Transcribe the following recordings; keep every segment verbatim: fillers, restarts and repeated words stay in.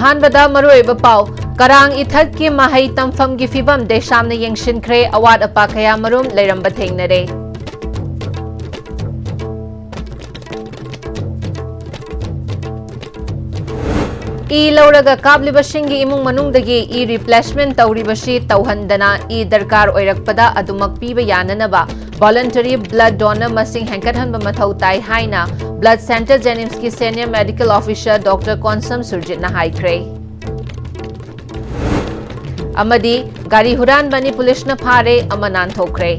ꯑꯍꯥꯟꯕꯗ ꯃꯔꯨꯑꯣꯏꯕ ꯄꯥꯎ꯫ ꯀꯔꯥꯡ ꯏꯊꯠꯀꯤ ꯃꯍꯩ ꯇꯝꯐꯝꯒꯤ ꯐꯤꯕꯝ ꯗꯦꯁꯥꯝꯅ ꯌꯦꯡꯁꯤꯟꯈ꯭ꯔꯦ, ꯑꯋꯥꯠ ꯑꯄꯥ ꯀꯌꯥ ꯃꯔꯨꯝ ꯂꯩꯔꯝꯕ ꯊꯦꯡꯅꯔꯦ꯫ ꯏ ꯂꯧꯔꯒ ꯀꯥꯞꯂꯤꯕꯁꯤꯡꯒꯤ ꯏꯃꯨꯡ ꯃꯅꯨꯡꯗꯒꯤ ꯏ ꯔꯤꯄ꯭ꯂꯦꯁꯃꯦꯟ ꯇꯧꯔꯤꯕꯁꯤ ꯇꯧꯍꯟꯗꯅ ꯏ ꯗꯔꯀꯥꯔ ꯑꯣꯏꯔꯛꯄꯗ ꯑꯗꯨꯃꯛ ꯄꯤꯕ ꯌꯥꯅꯅꯕ ꯚꯣꯂꯨꯟꯇꯔꯤ ꯕ꯭ꯂꯗ ꯗꯣꯅꯔ ꯃꯁꯤꯡ ꯍꯦꯟꯒꯠꯍꯟꯕ ꯃꯊꯧ ꯇꯥꯏ ꯍꯥꯏꯅ ꯕ꯭ꯂꯗ ꯁꯦꯟꯇꯔ ꯖꯦꯅꯤꯝꯁꯀꯤ senior medical officer doctor Konsam ꯁꯨꯔꯖꯤꯠꯅ ꯍꯥꯏꯈ꯭ꯔꯦ꯫ ꯑꯃꯗꯤ ꯒꯥꯔꯤ ꯍꯨꯔꯥꯟꯕ ꯑꯅꯤ ꯄꯨꯂꯤꯁꯅ ꯐꯥꯔꯦ, ꯑꯃ ꯅꯥꯟꯊꯣꯛꯈ꯭ꯔꯦ꯫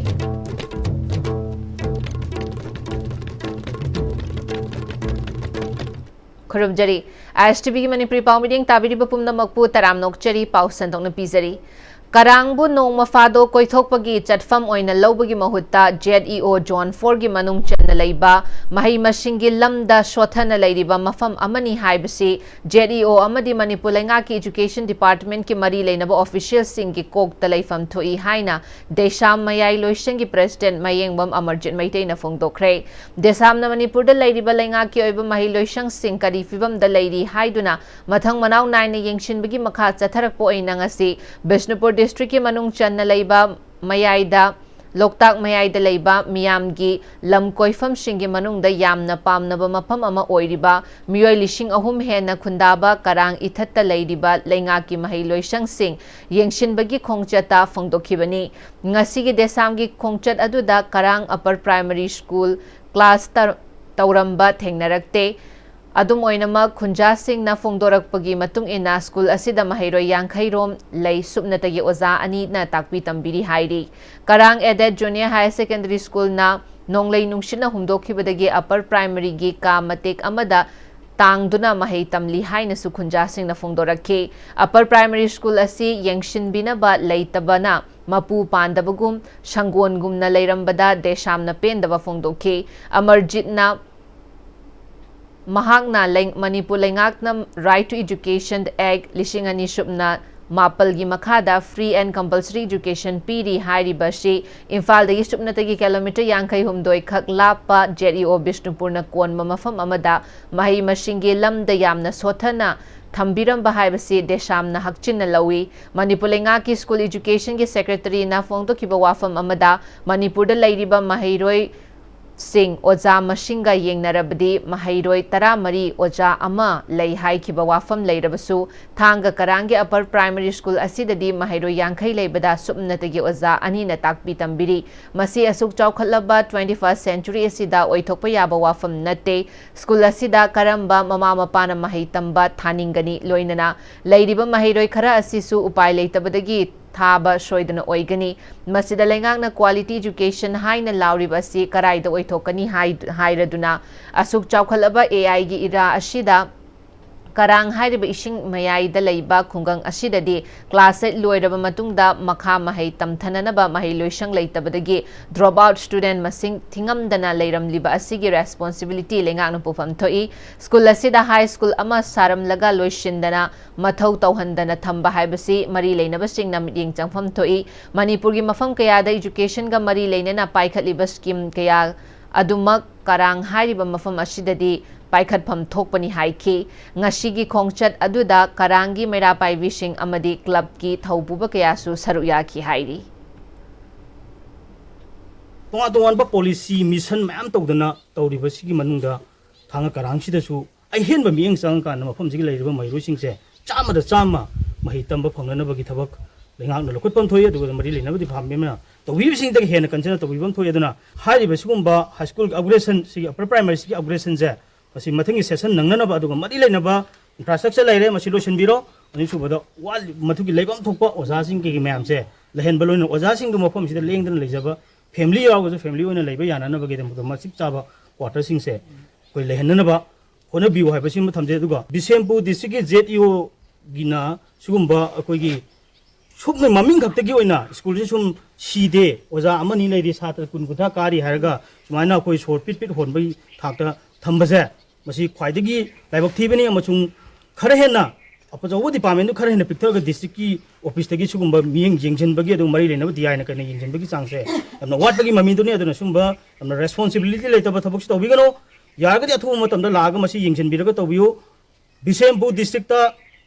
ꯈꯨꯔꯨꯝꯖꯔꯤ꯫ ꯑꯥꯏ ꯑꯦꯁ ꯇꯤ ꯚꯤꯒꯤ ꯃꯅꯤꯄꯨꯔꯤ ꯄꯥꯎ ꯃꯤꯠꯌꯦꯡ ꯇꯥꯕꯤꯔꯤꯕ ꯄꯨꯝꯅꯃꯛꯄꯨ ꯇꯔꯥꯝꯅ ꯑꯣꯛꯆꯔꯤ꯫ ꯄꯥꯎ ꯁꯟꯗꯣꯛꯅ ꯄꯤꯖꯔꯤ꯫ ꯀꯔꯥꯡꯕꯨ ꯅꯣꯡꯃ ꯐꯥꯗꯣꯛ ꯀꯣꯏꯊꯣꯛꯄꯒꯤ ꯆꯠꯐꯝ ꯑꯣꯏꯅ ꯂꯧꯕꯒꯤ ꯃꯍꯨꯠꯇ ꯖꯦꯠ ꯏ ꯑꯣ ꯖꯣꯟ ꯐꯣꯔꯒꯤ ꯃꯅꯨꯡ ꯆꯟꯅ ꯂꯩꯕ ꯃꯍꯩ ꯃꯁꯤꯡꯒꯤ ꯂꯝꯗ ꯁꯣꯠꯊꯅ ꯂꯩꯔꯤꯕ ꯃꯐꯝ ꯑꯃꯅꯤ ꯍꯥꯏꯕꯁꯤ ꯖꯦꯠ ꯏ ꯑꯣ ꯑꯃꯗꯤ ꯃꯅꯤꯄꯨꯔ ꯂꯩꯉꯥꯛꯀꯤ ꯏꯖꯨꯀꯦꯁꯟ ꯗꯤꯄꯥꯔꯠꯃꯦꯟꯠꯀꯤ ꯃꯔꯤ ꯂꯩꯅꯕ ꯑꯣꯐꯤꯁꯤꯌꯦꯜꯁꯤꯡꯒꯤ ꯀꯣꯛꯇ ꯂꯩꯐꯝ ꯊꯣꯛꯏ ꯍꯥꯏꯅ ꯗꯦꯁꯥꯝ ꯃꯌꯥꯏ ꯂꯣꯏꯁꯪꯒꯤ ꯄ꯭ꯔꯦꯁꯤꯗꯦꯟꯠ ꯃꯌꯦꯡꯕꯝ ꯑꯃꯔꯖꯤꯠ ꯃꯩꯇꯩꯅ ꯐꯣꯡꯗꯣꯛꯈ꯭ꯔꯦ꯫ ꯗꯦꯁꯥꯝꯅ ꯃꯅꯤꯄꯨꯔꯗ ꯂꯩꯔꯤꯕ ꯂꯩꯉꯥꯛꯀꯤ ꯑꯣꯏꯕ ꯃꯍꯩ ꯂꯣꯏꯁꯪꯁꯤꯡ ꯀꯔꯤ ꯐꯤꯕꯝꯗ ꯂꯩꯔꯤ ꯍꯥꯏꯗꯨꯅ ꯃꯊꯪ ꯃꯅꯥꯎ ꯅꯥꯏꯅ ꯌꯦꯡꯁꯤꯟꯕꯒꯤ ꯃꯈꯥ ꯆꯠꯊꯔꯛꯄ ꯑꯣꯏꯅ ꯉꯁꯤ ꯕꯤꯁꯅꯨꯄꯨꯔ ꯗꯤꯁꯇ꯭ꯔꯤꯛꯀꯤ ꯃꯅꯨꯡ ꯆꯟꯅ ꯂꯩꯕ ꯃꯌꯥꯏꯗ, ꯂꯣꯛꯇꯥꯛ ꯃꯌꯥꯏꯗ ꯂꯩꯕ ꯃꯤꯌꯥꯝꯒꯤ ꯂꯝ ꯀꯣꯏꯐꯝꯁꯤꯡꯒꯤ ꯃꯅꯨꯡꯗ ꯌꯥꯝꯅ ꯄꯥꯝꯅꯕ ꯃꯐꯝ ꯑꯃ ꯑꯣꯏꯔꯤꯕ ꯃꯤꯑꯣꯏ ꯂꯤꯁꯤꯡ ꯑꯍꯨꯝ ꯍꯦꯟꯅ ꯈꯨꯟꯗꯥꯕ ꯀꯔꯥꯡ ꯏꯊꯠꯇ ꯂꯩꯔꯤꯕ ꯂꯩꯉꯥꯛꯀꯤ ꯃꯍꯩ ꯂꯣꯏꯁꯪꯁꯤꯡ ꯌꯦꯡꯁꯤꯟꯕꯒꯤ ꯈꯣꯡꯆꯠꯇ ꯐꯣꯡꯗꯣꯛꯈꯤꯕꯅꯤ꯫ ꯉꯁꯤꯒꯤ ꯗꯦꯁꯥꯝꯒꯤ ꯈꯣꯡꯆꯠ ꯑꯗꯨꯗ ꯀꯔꯥꯡ ꯑꯄꯔ ꯄ꯭ꯔꯥꯏꯃꯔꯤ ꯁ꯭ꯀꯨꯜ ꯀ꯭ꯂꯥꯁ ꯇꯔ-, ꯇꯧꯔꯝꯕ ꯊꯦꯡꯅꯔꯛꯇꯦ꯫ ꯑꯗꯨꯝ ꯑꯣꯏꯅꯃꯛ, ꯈꯨꯟꯖꯥꯁꯤꯡꯅ ꯐꯣꯡꯗꯣꯔꯛꯄꯒꯤ ꯃꯇꯨꯡ ꯏꯟꯅ, ꯁ꯭ꯀꯨꯜ ꯑꯁꯤꯗ ꯃꯍꯩꯔꯣꯏ ꯌꯥꯡꯈꯩ ꯔꯣꯝ ꯂꯩ, ꯁꯨꯞꯅꯇꯒꯤ ꯑꯣꯖꯥ ꯑꯅꯤꯅ ꯇꯥꯛꯄꯤ ꯇꯝꯕꯤꯔꯤ ꯍꯥꯏꯔꯤ꯫ ꯀꯔꯥꯡ ꯑꯦꯗꯦꯗ ꯖꯨꯅꯤꯌꯔ ꯍꯥꯌꯔ ꯁꯦꯀꯦꯟꯗꯔꯤ ꯁ꯭ꯀꯨꯜꯅ ꯅꯣꯡꯂꯩ ꯅꯨꯡꯁꯤꯠꯅ ꯍꯨꯝꯗꯣꯛꯈꯤꯕꯗꯒꯤ ꯑꯄꯔ ꯄ꯭ꯔꯥꯏꯃꯔꯤꯒꯤ ꯀꯥ ꯃꯇꯦꯛ ꯑꯃꯗ ꯇꯥꯡꯗꯨꯅ ꯃꯍꯩ ꯇꯝꯂꯤ ꯍꯥꯏꯅꯁꯨ ꯈꯨꯟꯖꯥꯁꯤꯡꯅ ꯐꯣꯡꯗꯣꯔꯛꯈꯤ꯫ ꯑꯄꯔ ꯄ꯭ꯔꯥꯏꯃꯔꯤ ꯁ꯭ꯀꯨꯜ ꯑꯁꯤ ꯌꯦꯡꯁꯤꯟꯕꯤꯅꯕ ꯂꯩꯇꯕꯅ ꯃꯄꯨ ꯄꯥꯟꯗꯕꯒꯨꯝ, ꯁꯪꯒꯣꯟꯒꯨꯝꯅ ꯂꯩꯔꯝꯕꯗ ꯗꯦꯁꯥꯝꯅ ꯄꯦꯟꯗꯕ ꯐꯣꯡꯗꯣꯛꯈꯤ꯫ ꯑꯃꯔꯖꯤꯠꯅ ꯃꯍꯥꯛꯅ ꯂꯩ-, ꯃꯅꯤꯄꯨꯔ ꯂꯩꯉꯥꯛꯅ Right to Education Act ꯂꯤꯁꯤꯡ ꯑꯅꯤ ꯁꯨꯞꯅ ꯃꯥꯄꯜꯒꯤ ꯃꯈꯥꯗ free and compulsory education ꯄꯤꯔꯤ ꯍꯥꯏꯔꯤꯕ ꯑꯁꯤ ꯏꯝꯐꯥꯜꯗꯒꯤ ꯁꯨꯞꯅꯇꯒꯤ ꯀꯤꯂꯣꯃꯤꯇꯔ ꯌꯥꯡꯈꯩ ꯍꯨꯝꯗꯣꯏ ꯈꯛ ꯂꯥꯞꯄ ꯖꯦꯠ ꯏ ꯑꯣ ꯕꯤꯁꯅꯨꯄꯨꯔꯅ ꯀꯣꯟꯕ ꯃꯐꯝ ꯑꯃꯗ ꯃꯍꯩ ꯃꯁꯤꯡꯒꯤ ꯂꯝꯗ ꯌꯥꯝꯅ ꯁꯣꯠꯊꯅ ꯊꯝꯕꯤꯔꯝꯕ ꯍꯥꯏꯕꯁꯤ ꯗꯦꯁꯥꯝꯅ ꯍꯛꯆꯤꯟꯅ ꯂꯧꯏ꯫ ꯃꯅꯤꯄꯨꯔ ꯂꯩꯉꯥꯛꯀꯤ ꯁ꯭ꯀꯨꯜ ꯏꯖꯨꯀꯦꯁꯟꯒꯤ ꯁꯦꯀ꯭ꯔꯦꯇꯔꯤꯅ ꯐꯣꯡꯗꯣꯛꯈꯤꯕ ꯋꯥꯐꯝ ꯑꯃꯗ, ꯃꯅꯤꯄꯨꯔꯗ ꯂꯩꯔꯤꯕ ꯃꯍꯩꯔꯣꯏ ꯁꯤꯡ ꯑꯣꯖꯥ ꯃꯁꯤꯡꯒ ꯌꯦꯡꯅꯔꯕꯗꯤ ꯃꯍꯩꯔꯣꯏ ꯇꯔꯥꯃꯔꯤ, ꯑꯣꯖꯥ ꯑꯃ ꯂꯩ ꯍꯥꯏꯈꯤꯕ ꯋꯥꯐꯝ ꯂꯩꯔꯕꯁꯨ, ꯊꯥꯡꯒ ꯀꯔꯥꯡꯒꯤ ꯑꯄꯔ ꯄ꯭ꯔꯥꯏꯃꯔꯤ ꯁ꯭ꯀꯨꯜ ꯑꯁꯤꯗꯗꯤ ꯃꯍꯩꯔꯣꯏ ꯌꯥꯡꯈꯩ ꯂꯩꯕꯗ ꯁꯨꯞꯅꯇꯒꯤ ꯑꯣꯖꯥ ꯑꯅꯤꯅ ꯇꯥꯛꯄꯤ ꯇꯝꯕꯤꯔꯤ꯫ ꯃꯁꯤ ꯑꯁꯨꯛ ꯆꯥꯎꯈꯠꯂꯕ twenty first century ꯑꯁꯤꯗ ꯑꯣꯏꯊꯣꯛꯄ ꯌꯥꯕ ꯋꯥꯐꯝ ꯅꯠꯇꯦ꯫ ꯁ꯭ꯀꯨꯜ ꯑꯁꯤꯗ ꯀꯔꯝꯕ ꯃꯃꯥ ꯃꯄꯥꯅ ꯃꯍꯩ ꯇꯝꯕ ꯊꯥꯅꯤꯡꯒꯅꯤ? ꯂꯣꯏꯅꯅ ꯂꯩꯔꯤꯕ ꯃꯍꯩꯔꯣꯏ ꯈꯔ ꯑꯁꯤꯁꯨ ꯎꯄꯥꯏ ꯂꯩꯇꯕꯗꯒꯤ ꯊꯥꯕ ꯁꯣꯏꯗꯅ ꯑꯣꯏꯒꯅꯤ꯫ ꯃꯁꯤꯗ ꯂꯩꯉꯥꯛꯅ quality education ꯍꯥꯏꯅ ꯂꯥꯎꯔꯤꯕ ꯑꯁꯤ ꯀꯔꯥꯏꯗ ꯑꯣꯏꯊꯣꯛꯀꯅꯤ ꯍꯥꯏ-, ꯍꯥꯏꯔꯗꯨꯅ, ꯑꯁꯨꯛ ꯆꯥꯎꯈꯠꯂꯕ A I ꯒꯤ ꯏꯔꯥ ꯑꯁꯤꯗ ꯀꯔꯥꯡ ꯍꯥꯏꯔꯤꯕ ꯏꯁꯤꯡ ꯃꯌꯥꯏꯗ ꯂꯩꯕ ꯈꯨꯡꯒꯪ ꯑꯁꯤꯗꯗꯤ class eight ꯂꯣꯏꯔꯕ ꯃꯇꯨꯡꯗ ꯃꯈꯥ ꯃꯍꯩ ꯇꯝꯊꯅꯅꯕ ꯃꯍꯩ ꯂꯣꯏꯁꯪ ꯂꯩꯇꯕꯗꯒꯤ drop out student ꯃꯁꯤꯡ ꯊꯤꯉꯝꯗꯅ ꯂꯩꯔꯝꯂꯤꯕ ꯑꯁꯤꯒꯤ responsibility ꯂꯩꯉꯥꯛꯅ ꯄꯨꯐꯝ ꯊꯣꯛꯏ꯫ ꯁ꯭ꯀꯨꯜ ꯑꯁꯤꯗ high school ꯑꯃ ꯁꯥꯔꯝꯂꯒ ꯂꯣꯏꯁꯤꯟꯗꯅ ꯃꯊꯧ ꯇꯧꯍꯟꯗꯅ ꯊꯝꯕ ꯍꯥꯏꯕꯁꯤ ꯃꯔꯤ ꯂꯩꯅꯕꯁꯤꯡꯅ ꯃꯤꯠꯌꯦꯡ ꯆꯪꯐꯝ ꯊꯣꯛꯏ꯫ ꯃꯅꯤꯄꯨꯔꯒꯤ ꯃꯐꯝ ꯀꯌꯥꯗ education ꯒ ꯃꯔꯤ ꯂꯩꯅꯅ ꯄꯥꯏꯈꯠꯂꯤꯕ scheme ꯀꯌꯥ ꯑꯗꯨꯃꯛ ꯀꯔꯥꯡ ꯍꯥꯏꯔꯤꯕ ꯃꯐꯝ ꯑꯁꯤꯗꯗꯤ ꯄꯥꯏꯈꯠꯐꯝ ꯊꯣꯛꯄꯅꯤ ꯍꯥꯏꯈꯤ꯫ ꯉꯁꯤꯒꯤ ꯈꯣꯡꯆꯠ ꯑꯗꯨꯗ ꯀꯔꯥꯡꯒꯤ ꯃꯩꯔꯥ ꯄꯥꯏꯕꯤꯁꯤꯡ ꯑꯃꯗꯤ club ꯀꯤ ꯊꯧꯄꯨꯕ ꯀꯌꯥꯁꯨ ꯁꯔꯨꯛ ꯌꯥꯈꯤ ꯍꯥꯏꯔꯤ꯫ ꯇꯣꯉꯥꯟ ꯇꯣꯉꯥꯟꯕ policy, mission ꯃꯌꯥꯝ ꯇꯧꯗꯅ ꯇꯧꯔꯤꯕꯁꯤꯒꯤ ꯃꯅꯨꯡꯗ ꯊꯥꯡꯒ ꯀꯔꯥꯡꯁꯤꯗꯁꯨ ꯑꯍꯦꯟꯕ ꯃꯤꯠꯌꯦꯡ ꯆꯪꯉꯀꯥꯟꯗ ꯃꯐꯝꯁꯤꯒꯤ ꯂꯩꯔꯤꯕ ꯃꯍꯩꯔꯣꯏꯁꯤꯡꯁꯦ ꯆꯥꯝꯃꯗ ꯆꯥꯝꯃ ꯃꯍꯩ ꯇꯝꯕ ꯐꯪꯅꯅꯕꯒꯤ ꯊꯕꯛ ꯂꯩꯉꯥꯛꯅ ꯂꯧꯈꯠꯐꯝ ꯊꯣꯛꯏ꯫ ꯑꯗꯨꯒ ꯃꯔꯤ ꯂꯩꯅꯕ department ꯅ ꯇꯧꯕꯤꯕꯁꯤꯡꯗꯒꯤ ꯍꯦꯟꯅ ꯀꯟꯁꯤꯅ ꯇꯧꯕꯤꯐꯝ ꯊꯣꯛꯏ꯫ ꯑꯗꯨꯅ ꯍꯥꯏꯔꯤꯕ ꯁꯤꯒꯨꯝꯕ high school ꯒꯤ upgradation, ꯁꯤꯒꯤ upper primary ꯁꯤꯒꯤ upgradation ꯁꯦ ꯃꯁꯤ ꯃꯊꯪꯒꯤ session ꯅꯪꯅꯅꯕ, ꯑꯗꯨꯒ ꯃꯔꯤ ꯂꯩꯅꯕ infrastructure ꯂꯩꯔꯦ, ꯃꯁꯤ ꯂꯣꯏꯁꯤꯟꯕꯤꯔꯣ꯫ ꯑꯅꯤꯁꯨꯕꯗ ꯋꯥꯠꯂꯤ-, ꯃꯗꯨꯒꯤ ꯂꯩꯐꯝ ꯊꯣꯛꯄ ꯑꯣꯖꯥꯁꯤꯡꯒꯤ ꯃꯌꯥꯝꯁꯦ ꯂꯩꯍꯟꯕ, ꯂꯣꯏꯅ ꯑꯣꯖꯥꯁꯤꯡꯗꯨ ꯃꯐꯝꯁꯤꯗ ꯂꯦꯡꯗꯅ ꯂꯩꯖꯕ, family ꯌꯥꯎꯔꯒꯁꯨ family ꯑꯣꯏꯅ ꯂꯩꯕ ꯌꯥꯅꯅꯕꯒꯤꯗꯃꯛꯇ ꯃꯇꯤꯛ ꯆꯥꯕ quarter ꯁꯤꯡꯁꯦ ꯑꯩꯈꯣꯏ ꯂꯩꯍꯟꯅꯅꯕ ꯍꯣꯠꯅꯕꯤꯌꯨ ꯍꯥꯏꯕꯁꯤꯃ ꯊꯝꯖꯩ꯫ ꯑꯗꯨꯒ ꯕꯤꯁꯦꯝꯄꯨꯔ district ꯀꯤ Z E O ꯒꯤꯅ ꯁꯤꯒꯨꯝꯕ ꯑꯩꯈꯣꯏꯒꯤ ꯁꯨꯞꯅ ꯃꯃꯤꯡ ꯈꯛꯇꯒꯤ ꯑꯣꯏꯅ ꯁ꯭ꯀꯨꯜꯁꯤ ꯁꯨꯝ ꯁꯤꯗꯦ, ꯑꯣꯖꯥ ꯑꯃꯅꯤ ꯂꯩꯔꯤ, ꯁꯥꯇ꯭ꯔ ꯀꯨꯟ ꯀꯨꯟꯊ꯭ꯔꯥ ꯀꯥꯔꯤ ꯍꯥꯏꯔꯒ ꯁꯨꯃꯥꯏꯅ ꯑꯩꯈꯣꯏ ꯁꯣꯔ ꯄꯤꯠ ꯄꯤꯠ ꯍꯣꯟꯕꯒꯤ ꯊꯥꯛꯇ ꯊꯝꯕꯁꯦ, ꯃꯁꯤ ꯈ꯭ꯋꯥꯏꯗꯒꯤ ꯂꯥꯏꯕꯛ ꯊꯤꯕꯅꯤ꯫ ꯑꯃꯁꯨꯡ ꯈꯔ ꯍꯦꯟꯅ ꯑꯆꯧꯕ department ꯗꯨ ꯈꯔ ꯍꯦꯟꯅ ꯄꯤꯛꯊꯔꯒ district ꯀꯤ office ꯇꯒꯤ ꯁꯤꯒꯨꯝꯕ ꯃꯤꯠꯌꯦꯡ ꯌꯦꯡꯁꯤꯟꯕꯒꯤ ꯑꯗꯨꯒ ꯃꯔꯤ ꯂꯩꯅꯕ D I ꯅ ꯀꯩꯅ ꯌꯦꯡꯁꯤꯟꯕꯒꯤ ꯆꯥꯡꯁꯦ ꯌꯥꯝꯅ ꯋꯥꯠꯄꯒꯤ ꯃꯃꯤꯗꯨꯅꯤ꯫ ꯑꯗꯨꯅ ꯁꯤꯒꯨꯝꯕ ꯌꯥꯝꯅ responsibility ꯂꯩꯇꯕ ꯊꯕꯛꯁꯤ ꯇꯧꯕꯤꯒꯅꯨ꯫ ꯌꯥꯔꯒꯗꯤ ꯑꯊꯨꯕ ꯃꯇꯝꯗ ꯂꯥꯛꯑꯒ ꯃꯁꯤ ꯌꯦꯡꯁꯤꯟꯕꯤꯔꯒ ꯇꯧꯕꯤꯌꯨ꯫ ꯕꯤꯁꯦꯝꯄꯨꯔ ꯗꯤꯁꯇ꯭ꯔꯤꯛꯇ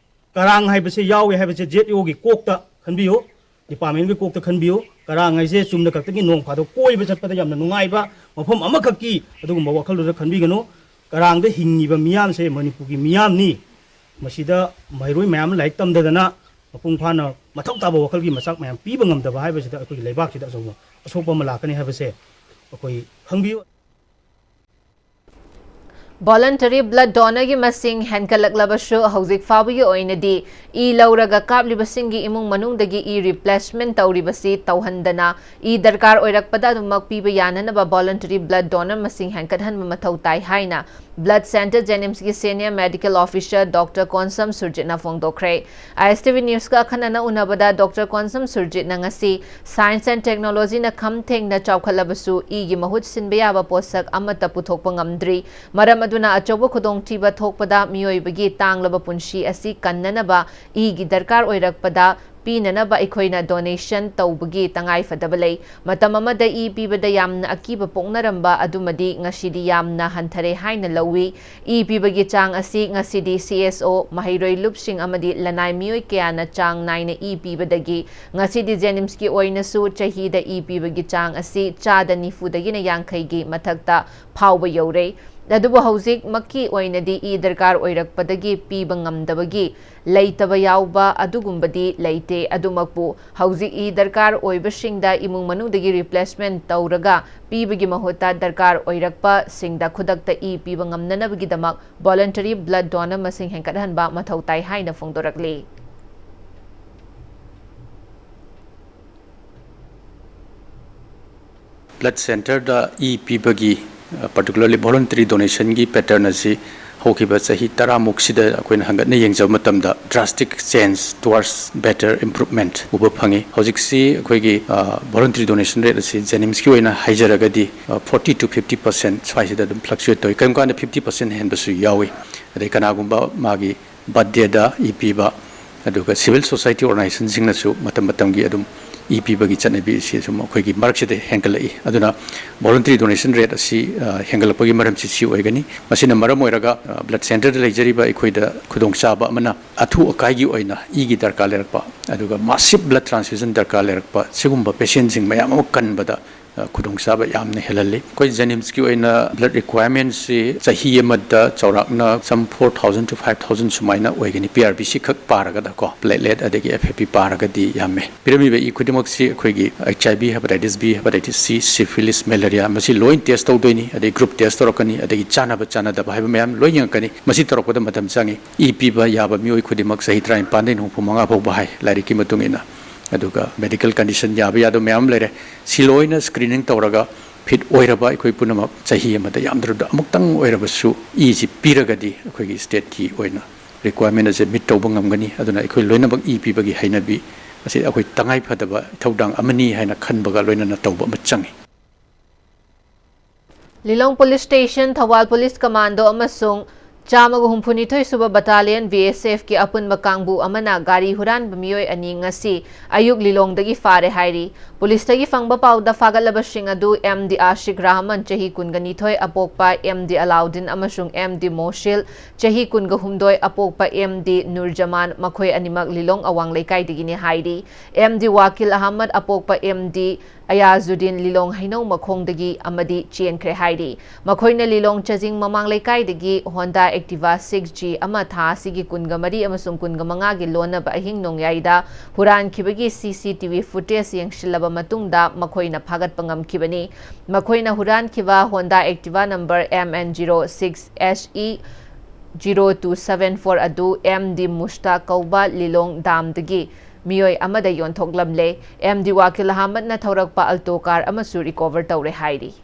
ꯀꯔꯥꯡ ꯍꯥꯏꯕꯁꯦ ꯌꯥꯎꯏ ꯍꯥꯏꯕꯁꯦ ꯖꯦꯠ ꯏ ꯑꯣꯒꯤ ꯀꯣꯛꯇ ꯈꯟꯕꯤꯌꯨ, ꯗꯤꯄꯥꯔꯠꯃꯦꯟꯒꯤ ꯀꯣꯛꯇ ꯈꯟꯕꯤꯌꯨ꯫ ꯀꯔꯥꯡ ꯍꯥꯏꯁꯦ ꯆꯨꯝꯅ ꯈꯛꯇꯒꯤ ꯅꯣꯡ ꯐꯥꯗꯣꯛ ꯀꯣꯏꯕ ꯆꯠꯄꯗ ꯌꯥꯝꯅ ꯅꯨꯡꯉꯥꯏꯕ ꯃꯐꯝ ꯑꯃꯈꯛꯀꯤ ꯑꯗꯨꯒꯨꯝꯕ ꯋꯥꯈꯜꯗꯨꯗ ꯈꯟꯕꯤꯒꯅꯨ꯫ ꯀꯔꯥꯡꯗ ꯍꯤꯡꯉꯤꯕ ꯃꯤꯌꯥꯝꯁꯦ ꯃꯅꯤꯄꯨꯔꯒꯤ ꯃꯤꯌꯥꯝꯅꯤ꯫ ꯃꯁꯤꯗ ꯃꯍꯩꯔꯣꯏ ꯃꯌꯥꯝ ꯂꯥꯏꯔꯤꯛ ꯇꯝꯗꯗꯅ ꯃꯄꯨꯡ ꯐꯥꯅ ꯃꯊꯧ ꯇꯥꯕ ꯋꯥꯈꯜꯒꯤ ꯃꯆꯥꯛ ꯃꯌꯥꯝ ꯄꯤꯕ ꯉꯝꯗꯕ ꯍꯥꯏꯕꯁꯤꯗ ꯑꯩꯈꯣꯏꯒꯤ ꯂꯩꯕꯥꯛꯁꯤꯗ ꯑꯆꯧꯕ ꯑꯁꯣꯛꯄ ꯑꯃ ꯂꯥꯛꯀꯅꯤ ꯍꯥꯏꯕꯁꯦ ꯑꯩꯈꯣꯏ ꯈꯪꯕꯤꯌꯨ꯫ Voluntary blood donorꯒꯤ ꯃꯁꯤꯡ ꯍꯦꯟꯒꯠꯂꯛꯂꯕꯁꯨ ꯍꯧꯖꯤꯛ ꯐꯥꯎꯕꯒꯤ ꯑꯣꯏꯅꯗꯤ ꯏ ꯂꯧꯔꯒ ꯀꯥꯞꯂꯤꯕꯁꯤꯡꯒꯤ ꯏꯃꯨꯡ ꯃꯅꯨꯡꯗꯒꯤ ꯏ replacement ꯇꯧꯔꯤꯕꯁꯤ ꯇꯧꯍꯟꯗꯅ ꯏ ꯗꯔꯀꯥꯔ ꯑꯣꯏꯔꯛꯄꯗ ꯑꯗꯨꯃꯛ ꯄꯤꯕ ꯌꯥꯅꯅꯕ voluntary blood donor ꯃꯁꯤꯡ ꯍꯦꯟꯒꯠꯍꯟꯕ ꯃꯊꯧ ꯇꯥꯏ ꯍꯥꯏꯅ blood centre JNIMSꯀꯤ senior medical officer Doctor Konsam ꯁꯨꯔꯖꯤꯠꯅ ꯐꯣꯡꯗꯣꯛꯈ꯭ꯔꯦ꯫ ISTV Newsꯀ ꯑꯈꯟꯅꯅ ꯎꯅꯕꯗ Doctor ꯀꯣꯟꯁꯝ ꯁꯨꯔꯖꯤꯠꯅ ꯉꯁꯤ Science and Technologyꯅ ꯈꯝ ꯊꯦꯡꯅ ꯆꯥꯎꯈꯠꯂꯕꯁꯨ ꯏꯒꯤ ꯃꯍꯨꯠ ꯁꯤꯟꯕ ꯌꯥꯕ ꯄꯣꯠꯁꯛ ꯑꯃꯠꯇ ꯄꯨꯊꯣꯛꯄ ꯉꯝꯗ꯭ꯔꯤ꯫ ꯃꯔꯝ ꯑꯗꯨꯅ ꯑꯆꯧꯕ ꯈꯨꯗꯣꯡꯊꯤꯕ ꯊꯣꯛꯄꯗ ꯃꯤꯑꯣꯏꯕꯒꯤ ꯇꯥꯡꯂꯕ ꯄꯨꯟꯁꯤ ꯑꯁꯤ ꯀꯟꯅꯅꯕ ꯏꯒꯤ ꯗꯔꯀꯥꯔ ꯑꯣꯏꯔꯛꯄꯗ ꯄꯤꯅꯅꯕ ꯑꯩꯈꯣꯏꯅ donation ꯇꯧꯕꯒꯤ ꯇꯉꯥꯏꯐꯗꯕ ꯂꯩ꯫ ꯃꯇꯝ ꯑꯃꯗ ꯏ ꯄꯤꯕꯗ ꯌꯥꯝꯅ ꯑꯀꯤꯕ ꯄꯣꯛꯅꯔꯝꯕ ꯑꯗꯨꯃꯗꯤ ꯉꯁꯤꯗꯤ ꯌꯥꯝꯅ ꯍꯟꯊꯔꯦ ꯍꯥꯏꯅ ꯂꯧꯏ꯫ ꯏ ꯄꯤꯕꯒꯤ ꯆꯥꯡ ꯑꯁꯤ ꯉꯁꯤꯗꯤ CSO, ꯃꯍꯩꯔꯣꯏ ꯂꯨꯞꯁꯤꯡ ꯑꯃꯗꯤ ꯂꯅꯥꯏ ꯃꯤꯑꯣꯏ ꯀꯌꯥꯅ ꯆꯥꯡ ꯅꯥꯏꯅ ꯏ ꯄꯤꯕꯗꯒꯤ ꯉꯁꯤꯗꯤ JNIMSꯀꯤ ꯑꯣꯏꯅꯁꯨ ꯆꯍꯤꯗ ꯏ ꯄꯤꯕꯒꯤ ꯆꯥꯡ ꯑꯁꯤ ꯆꯥꯗ ꯅꯤꯐꯨꯗꯒꯤꯅ ꯌꯥꯡꯈꯩꯒꯤ ꯃꯊꯛꯇ ꯐꯥꯎꯕ ꯌꯧꯔꯦ꯫ ꯑꯗꯨꯕꯨ ꯍꯧꯖꯤꯛꯃꯛꯀꯤ ꯑꯣꯏꯅꯗꯤ ꯏ ꯗꯔꯀꯥꯔ ꯑꯣꯏꯔꯛꯄꯗꯒꯤ ꯄꯤꯕ ꯉꯝꯗꯕꯒꯤ ꯂꯩꯇꯕ ꯌꯥꯎꯕ ꯑꯗꯨꯒꯨꯝꯕꯗꯤ ꯂꯩꯇꯦ꯫ ꯑꯗꯨꯃꯛꯄꯨ ꯍꯧꯖꯤꯛ ꯏ ꯗꯔꯀꯥꯔ ꯑꯣꯏꯕꯁꯤꯡꯗ ꯏꯃꯨꯡ ꯃꯅꯨꯡꯗꯒꯤ replacement ꯇꯧꯔꯒ ꯄꯤꯕꯒꯤ ꯃꯍꯨꯠꯇ ꯗꯔꯀꯥꯔ ꯑꯣꯏꯔꯛꯄꯁꯤꯡꯗ ꯈꯨꯗꯛꯇ ꯏ ꯄꯤꯕ ꯉꯝꯅꯅꯕꯒꯤꯗꯃꯛ voluntary blood donor ꯃꯁꯤꯡ ꯍꯦꯟꯒꯠꯍꯟꯕ ꯃꯊꯧ ꯇꯥꯏ ꯍꯥꯏꯅ ꯐꯣꯡꯗꯣꯔꯛꯂꯤ꯫ Blood centreꯗ ꯏ ꯄꯤꯕꯒꯤ, particularly voluntary donationꯒꯤ pattern ꯑꯁꯤ ꯍꯧꯈꯤꯕ ꯆꯍꯤ ꯇꯔꯥꯃꯨꯛꯁꯤꯗ ꯑꯩꯈꯣꯏꯅ ꯍꯪꯒꯠꯅ ꯌꯦꯡꯖꯕ ꯃꯇꯝꯗ drastic change towards better improvement ꯎꯕ ꯐꯪꯉꯤ꯫ ꯍꯧꯖꯤꯛꯁꯤ ꯑꯩꯈꯣꯏꯒꯤ, ꯑ, voluntary donation rate ꯑꯁꯤ JNIMSꯀꯤ ꯑꯣꯏꯅ ꯍꯥꯏꯖꯔꯒꯗꯤ, ꯑ, forty to fifty percent ꯁ꯭ꯋꯥꯏꯁꯤꯗ ꯑꯗꯨꯝ fluctuate ꯇꯧꯏ꯫ ꯀꯔꯤꯒꯨꯝꯕ ꯀꯥꯟꯗ fifty percent ꯍꯦꯟꯕꯁꯨ ꯌꯥꯎꯏ꯫ ꯑꯗꯩ ꯀꯅꯥꯒꯨꯝꯕ ꯃꯥꯒꯤ birthdayꯗ ꯏ ꯄꯤꯕ, ꯑꯗꯨꯒ civil society organizationꯁꯤꯡꯅꯁꯨ ꯃꯇꯝ ꯃꯇꯝꯒꯤ ꯑꯗꯨꯝ ꯏ ꯄꯤꯕꯒꯤ ꯆꯠꯅꯕꯤ ꯑꯁꯤ ꯁꯨꯝ ꯑꯩꯈꯣꯏꯒꯤ ꯃꯔꯛꯁꯤꯗ ꯍꯦꯟꯒꯠꯂꯛꯏ꯫ ꯑꯗꯨꯅ voluntary donation rate ꯑꯁꯤ, ꯑ, ꯍꯦꯟꯒꯠꯂꯛꯄꯒꯤ ꯃꯔꯝꯁꯤ ꯁꯤ ꯑꯣꯏꯒꯅꯤ꯫ ꯃꯁꯤꯅ ꯃꯔꯝ ꯑꯣꯏꯔꯒ, ꯑ, blood centreꯗ ꯂꯩꯖꯔꯤꯕ ꯑꯩꯈꯣꯏꯗ ꯈꯨꯗꯣꯡꯆꯥꯕ ꯑꯃꯅ, ꯑꯊꯨ ꯑꯀꯥꯏꯒꯤ ꯑꯣꯏꯅ ꯏꯒꯤ ꯗꯔꯀꯥꯔ ꯂꯩꯔꯛꯄ, ꯑꯗꯨꯒ massive blood transfusion ꯗꯔꯀꯥꯔ ꯂꯩꯔꯛꯄ, ꯁꯤꯒꯨꯝꯕ patientꯁꯤꯡ ꯃꯌꯥꯝ ꯑꯃ ꯀꯟꯕꯗ, ꯑ, ꯈꯨꯗꯣꯡꯆꯥꯕ ꯌꯥꯝꯅ ꯍꯦꯜꯍꯜꯂꯤ꯫ ꯑꯩꯈꯣꯏ JNIMSꯀꯤ ꯑꯣꯏꯅ blood requirementꯁꯤ ꯆꯍꯤ ꯑꯃꯗ ꯆꯥꯎꯔꯥꯛꯅ some four thousand to five thousand ꯁꯨꯃꯥꯏꯅ ꯑꯣꯏꯒꯅꯤ, P R B C ꯈꯛ ꯄꯥꯔꯒꯗꯀꯣ, platelet ꯑꯗꯒꯤ F F P ꯄꯥꯔꯒꯗꯤ ꯌꯥꯝꯃꯦ꯫ ꯄꯤꯔꯝꯃꯤꯕ ꯏ ꯈꯨꯗꯤꯡꯃꯛꯁꯤ ꯑꯩꯈꯣꯏꯒꯤ H I V, hepatitis B, hepatitis C, syphilis, malaria, ꯃꯁꯤ ꯂꯣꯏ test ꯇꯧꯗꯣꯏꯅꯤ, ꯑꯗꯩ group test ꯇꯧꯔꯛꯀꯅꯤ, ꯑꯗꯒꯤ ꯆꯥꯟꯅꯕ ꯆꯥꯟꯅꯗꯕ ꯍꯥꯏꯕ ꯃꯌꯥꯝ ꯂꯣꯏ ꯌꯦꯡꯉꯛꯀꯅꯤ꯫ ꯃꯁꯤ ꯇꯧꯔꯛꯄꯗ ꯃꯇꯝ ꯆꯪꯉꯤ꯫ ꯏ ꯄꯤꯕ ꯌꯥꯕ ꯃꯤꯑꯣꯏ ꯈꯨꯗꯤꯡꯃꯛ ꯆꯍꯤ ꯇꯔꯥꯅꯤꯄꯥꯟꯗꯒꯤ ꯍꯨꯝꯐꯨ ꯃꯉꯥ ꯐꯥꯎꯕ ꯍꯥꯏ, ꯂꯥꯏꯔꯤꯛꯀꯤ ꯃꯇꯨꯡ ꯏꯟꯅ꯫ ꯑꯗꯨꯒ medical condition ꯌꯥꯕ ꯌꯥꯗꯕ ꯃꯌꯥꯝ ꯑꯃ ꯂꯩꯔꯦ꯫ ꯁꯤ ꯂꯣꯏꯅ screening ꯇꯧꯔꯒ fit ꯑꯣꯏꯔꯕ ꯑꯩꯈꯣꯏ ꯄꯨꯝꯅꯃꯛ ꯆꯍꯤ ꯑꯃꯗ ꯌꯥꯝꯗ꯭ꯔꯕꯗ ꯑꯃꯨꯛꯇꯪ ꯑꯣꯏꯔꯕꯁꯨ ꯏꯁꯤ ꯄꯤꯔꯒꯗꯤ ꯑꯩꯈꯣꯏꯒꯤ stateꯀꯤ ꯑꯣꯏꯅ requirement ꯑꯁꯦ meet ꯇꯧꯕ ꯉꯝꯒꯅꯤ꯫ ꯑꯗꯨꯅ ꯑꯩꯈꯣꯏ ꯂꯣꯏꯅꯃꯛ ꯏ ꯄꯤꯕꯒꯤ ꯍꯩꯅꯕꯤ ꯑꯁꯤ ꯑꯩꯈꯣꯏ ꯇꯉꯥꯏ ꯐꯗꯕ ꯏꯊꯧꯗꯥꯡ ꯑꯃꯅꯤ ꯍꯥꯏꯅ ꯈꯟꯕꯒ ꯂꯣꯏꯅꯅ ꯇꯧꯕ ꯑꯃ ꯆꯪꯉꯤ꯫ ꯂꯤꯂꯣꯡ Police Station, Thoubal Police Commando ꯑꯃꯁꯨꯡ ꯆꯥꯝꯃꯒ ꯍꯨꯝꯐꯨꯅꯤꯊꯣꯏ ꯁꯨꯕ Battalion, B S Fꯀꯤ ꯑꯄꯨꯟꯕ ꯀꯥꯡꯕꯨ ꯑꯃꯅ ꯒꯥꯔꯤ ꯍꯨꯔꯥꯟꯕ ꯃꯤꯑꯣꯏ ꯑꯅꯤ ꯉꯁꯤ ꯑꯌꯨꯛ ꯂꯤꯂꯣꯡꯗꯒꯤ ꯐꯥꯔꯦ ꯍꯥꯏꯔꯤ꯫ ꯄꯨꯂꯤꯁꯇꯒꯤ ꯐꯪꯕ ꯄꯥꯎꯗ ꯐꯥꯒꯠꯂꯕꯁꯤꯡ ꯑꯗꯨ M D Ashiq Rahman, ꯆꯍꯤ ꯀꯨꯟꯒ ꯅꯤꯊꯣꯏ, ꯑꯄꯣꯛꯄ M D Alauddin ꯑꯃꯁꯨꯡ M D Moshil, ꯆꯍꯤ ꯀꯨꯟꯒ ꯍꯨꯝꯗꯣꯏ, ꯑꯄꯣꯛꯄ M D Nurjaman, ꯃꯈꯣꯏ ꯑꯅꯤꯃꯛ ꯂꯤꯂꯣꯡ ꯑꯋꯥꯡ ꯂꯩꯀꯥꯏꯗꯒꯤꯅꯤ ꯍꯥꯏꯔꯤ꯫ M D Wakil Ahmad, ꯑꯄꯣꯛꯄ M D Ayazuddin, ꯂꯤꯂꯣꯡ ꯍꯩꯅꯧ ꯃꯈꯣꯡꯗꯒꯤ ꯑꯃꯗꯤ ꯆꯦꯟꯈ꯭ꯔꯦ ꯍꯥꯏꯔꯤ꯫ ꯃꯈꯣꯏꯅ ꯂꯤꯂꯣꯡ ꯆꯖꯤꯡ ꯃꯃꯥꯡ ꯂꯩꯀꯥꯏꯗꯒꯤ Honda Activa six G ꯑꯃ ꯊꯥ ꯑꯁꯤꯒꯤ ꯀꯨꯟꯒ ꯃꯔꯤ ꯑꯃꯁꯨꯡ ꯀꯨꯟꯒ ꯃꯉꯥꯒꯤ ꯂꯣꯟꯅꯕ ꯑꯍꯤꯡ ꯅꯣꯡꯌꯥꯏꯗ ꯍꯨꯔꯥꯟꯈꯤꯕꯒꯤ C C T V footage ꯌꯦꯡꯁꯤꯜꯂꯕ ꯃꯇꯨꯡꯗ ꯃꯈꯣꯏꯅ ꯐꯥꯒꯠꯄ ꯉꯝꯈꯤꯕꯅꯤ꯫ ꯃꯈꯣꯏꯅ ꯍꯨꯔꯥꯟꯈꯤꯕ Honda Activa number M N zero six H E zero two seven four ꯑꯗꯨ M D Mushtaq ꯀꯧꯕ ꯂꯤꯂꯣꯡ ꯗꯥꯝꯗꯒꯤ ꯃꯤꯑꯣꯏ ꯑꯃꯗ ꯌꯣꯟꯊꯣꯛꯂꯝꯂꯦ꯫ M D Wakil Ahmadꯅ ꯊꯧꯔꯛꯄ Alto car ꯑꯃꯁꯨ recover ꯇꯧꯔꯦ ꯍꯥꯏꯔꯤ꯫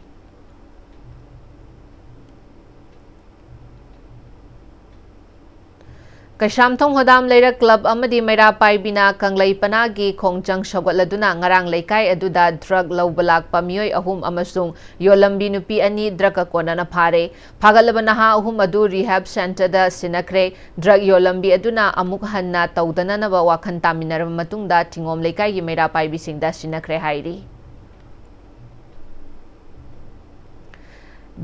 ꯀꯩꯁꯥꯝꯊꯣꯡ ꯍꯣꯗꯥꯝ ꯂꯩꯔꯛ ꯀ꯭ꯂꯕ ꯑꯃꯗꯤ ꯃꯩꯔꯥ ꯄꯥꯏꯕꯤꯅ ꯀꯪꯂꯩ ꯄꯅꯥꯒꯤ ꯈꯣꯡꯖꯪ ꯁꯧꯒꯠꯂꯗꯨꯅ ꯉꯔꯥꯡ ꯂꯩꯀꯥꯏ ꯑꯗꯨꯗ ꯗ꯭ꯔꯒ ꯂꯧꯕ ꯂꯥꯛꯄ ꯃꯤꯑꯣꯏ ꯑꯍꯨꯝ ꯑꯃꯁꯨꯡ ꯌꯣꯜꯂꯝꯕꯤ ꯅꯨꯄꯤ ꯑꯅꯤ ꯗ꯭ꯔꯒ ꯀꯣꯟꯅꯅ ꯐꯥꯔꯦ꯫ ꯐꯥꯒꯠꯂꯕ ꯅꯍꯥ ꯑꯍꯨꯝ ꯑꯗꯨ ꯔꯤꯍꯦꯕ ꯁꯦꯟꯇꯔꯗ ꯁꯤꯟꯅꯈ꯭ꯔꯦ꯫ ꯗ꯭ꯔꯒ ꯌꯣꯜꯂꯝꯕꯤ ꯑꯗꯨꯅ ꯑꯃꯨꯛ ꯍꯟꯅ ꯇꯧꯗꯅꯅꯕ ꯋꯥꯈꯜ ꯇꯥꯃꯤꯟꯅꯔꯕ ꯃꯇꯨꯡꯗ ꯊꯤꯉꯣꯝ ꯂꯩꯀꯥꯏꯒꯤ ꯃꯩꯔꯥ ꯄꯥꯏꯕꯤꯁꯤꯡꯗ ꯁꯤꯟꯅꯈ꯭ꯔꯦ ꯍꯥꯏꯔꯤ꯫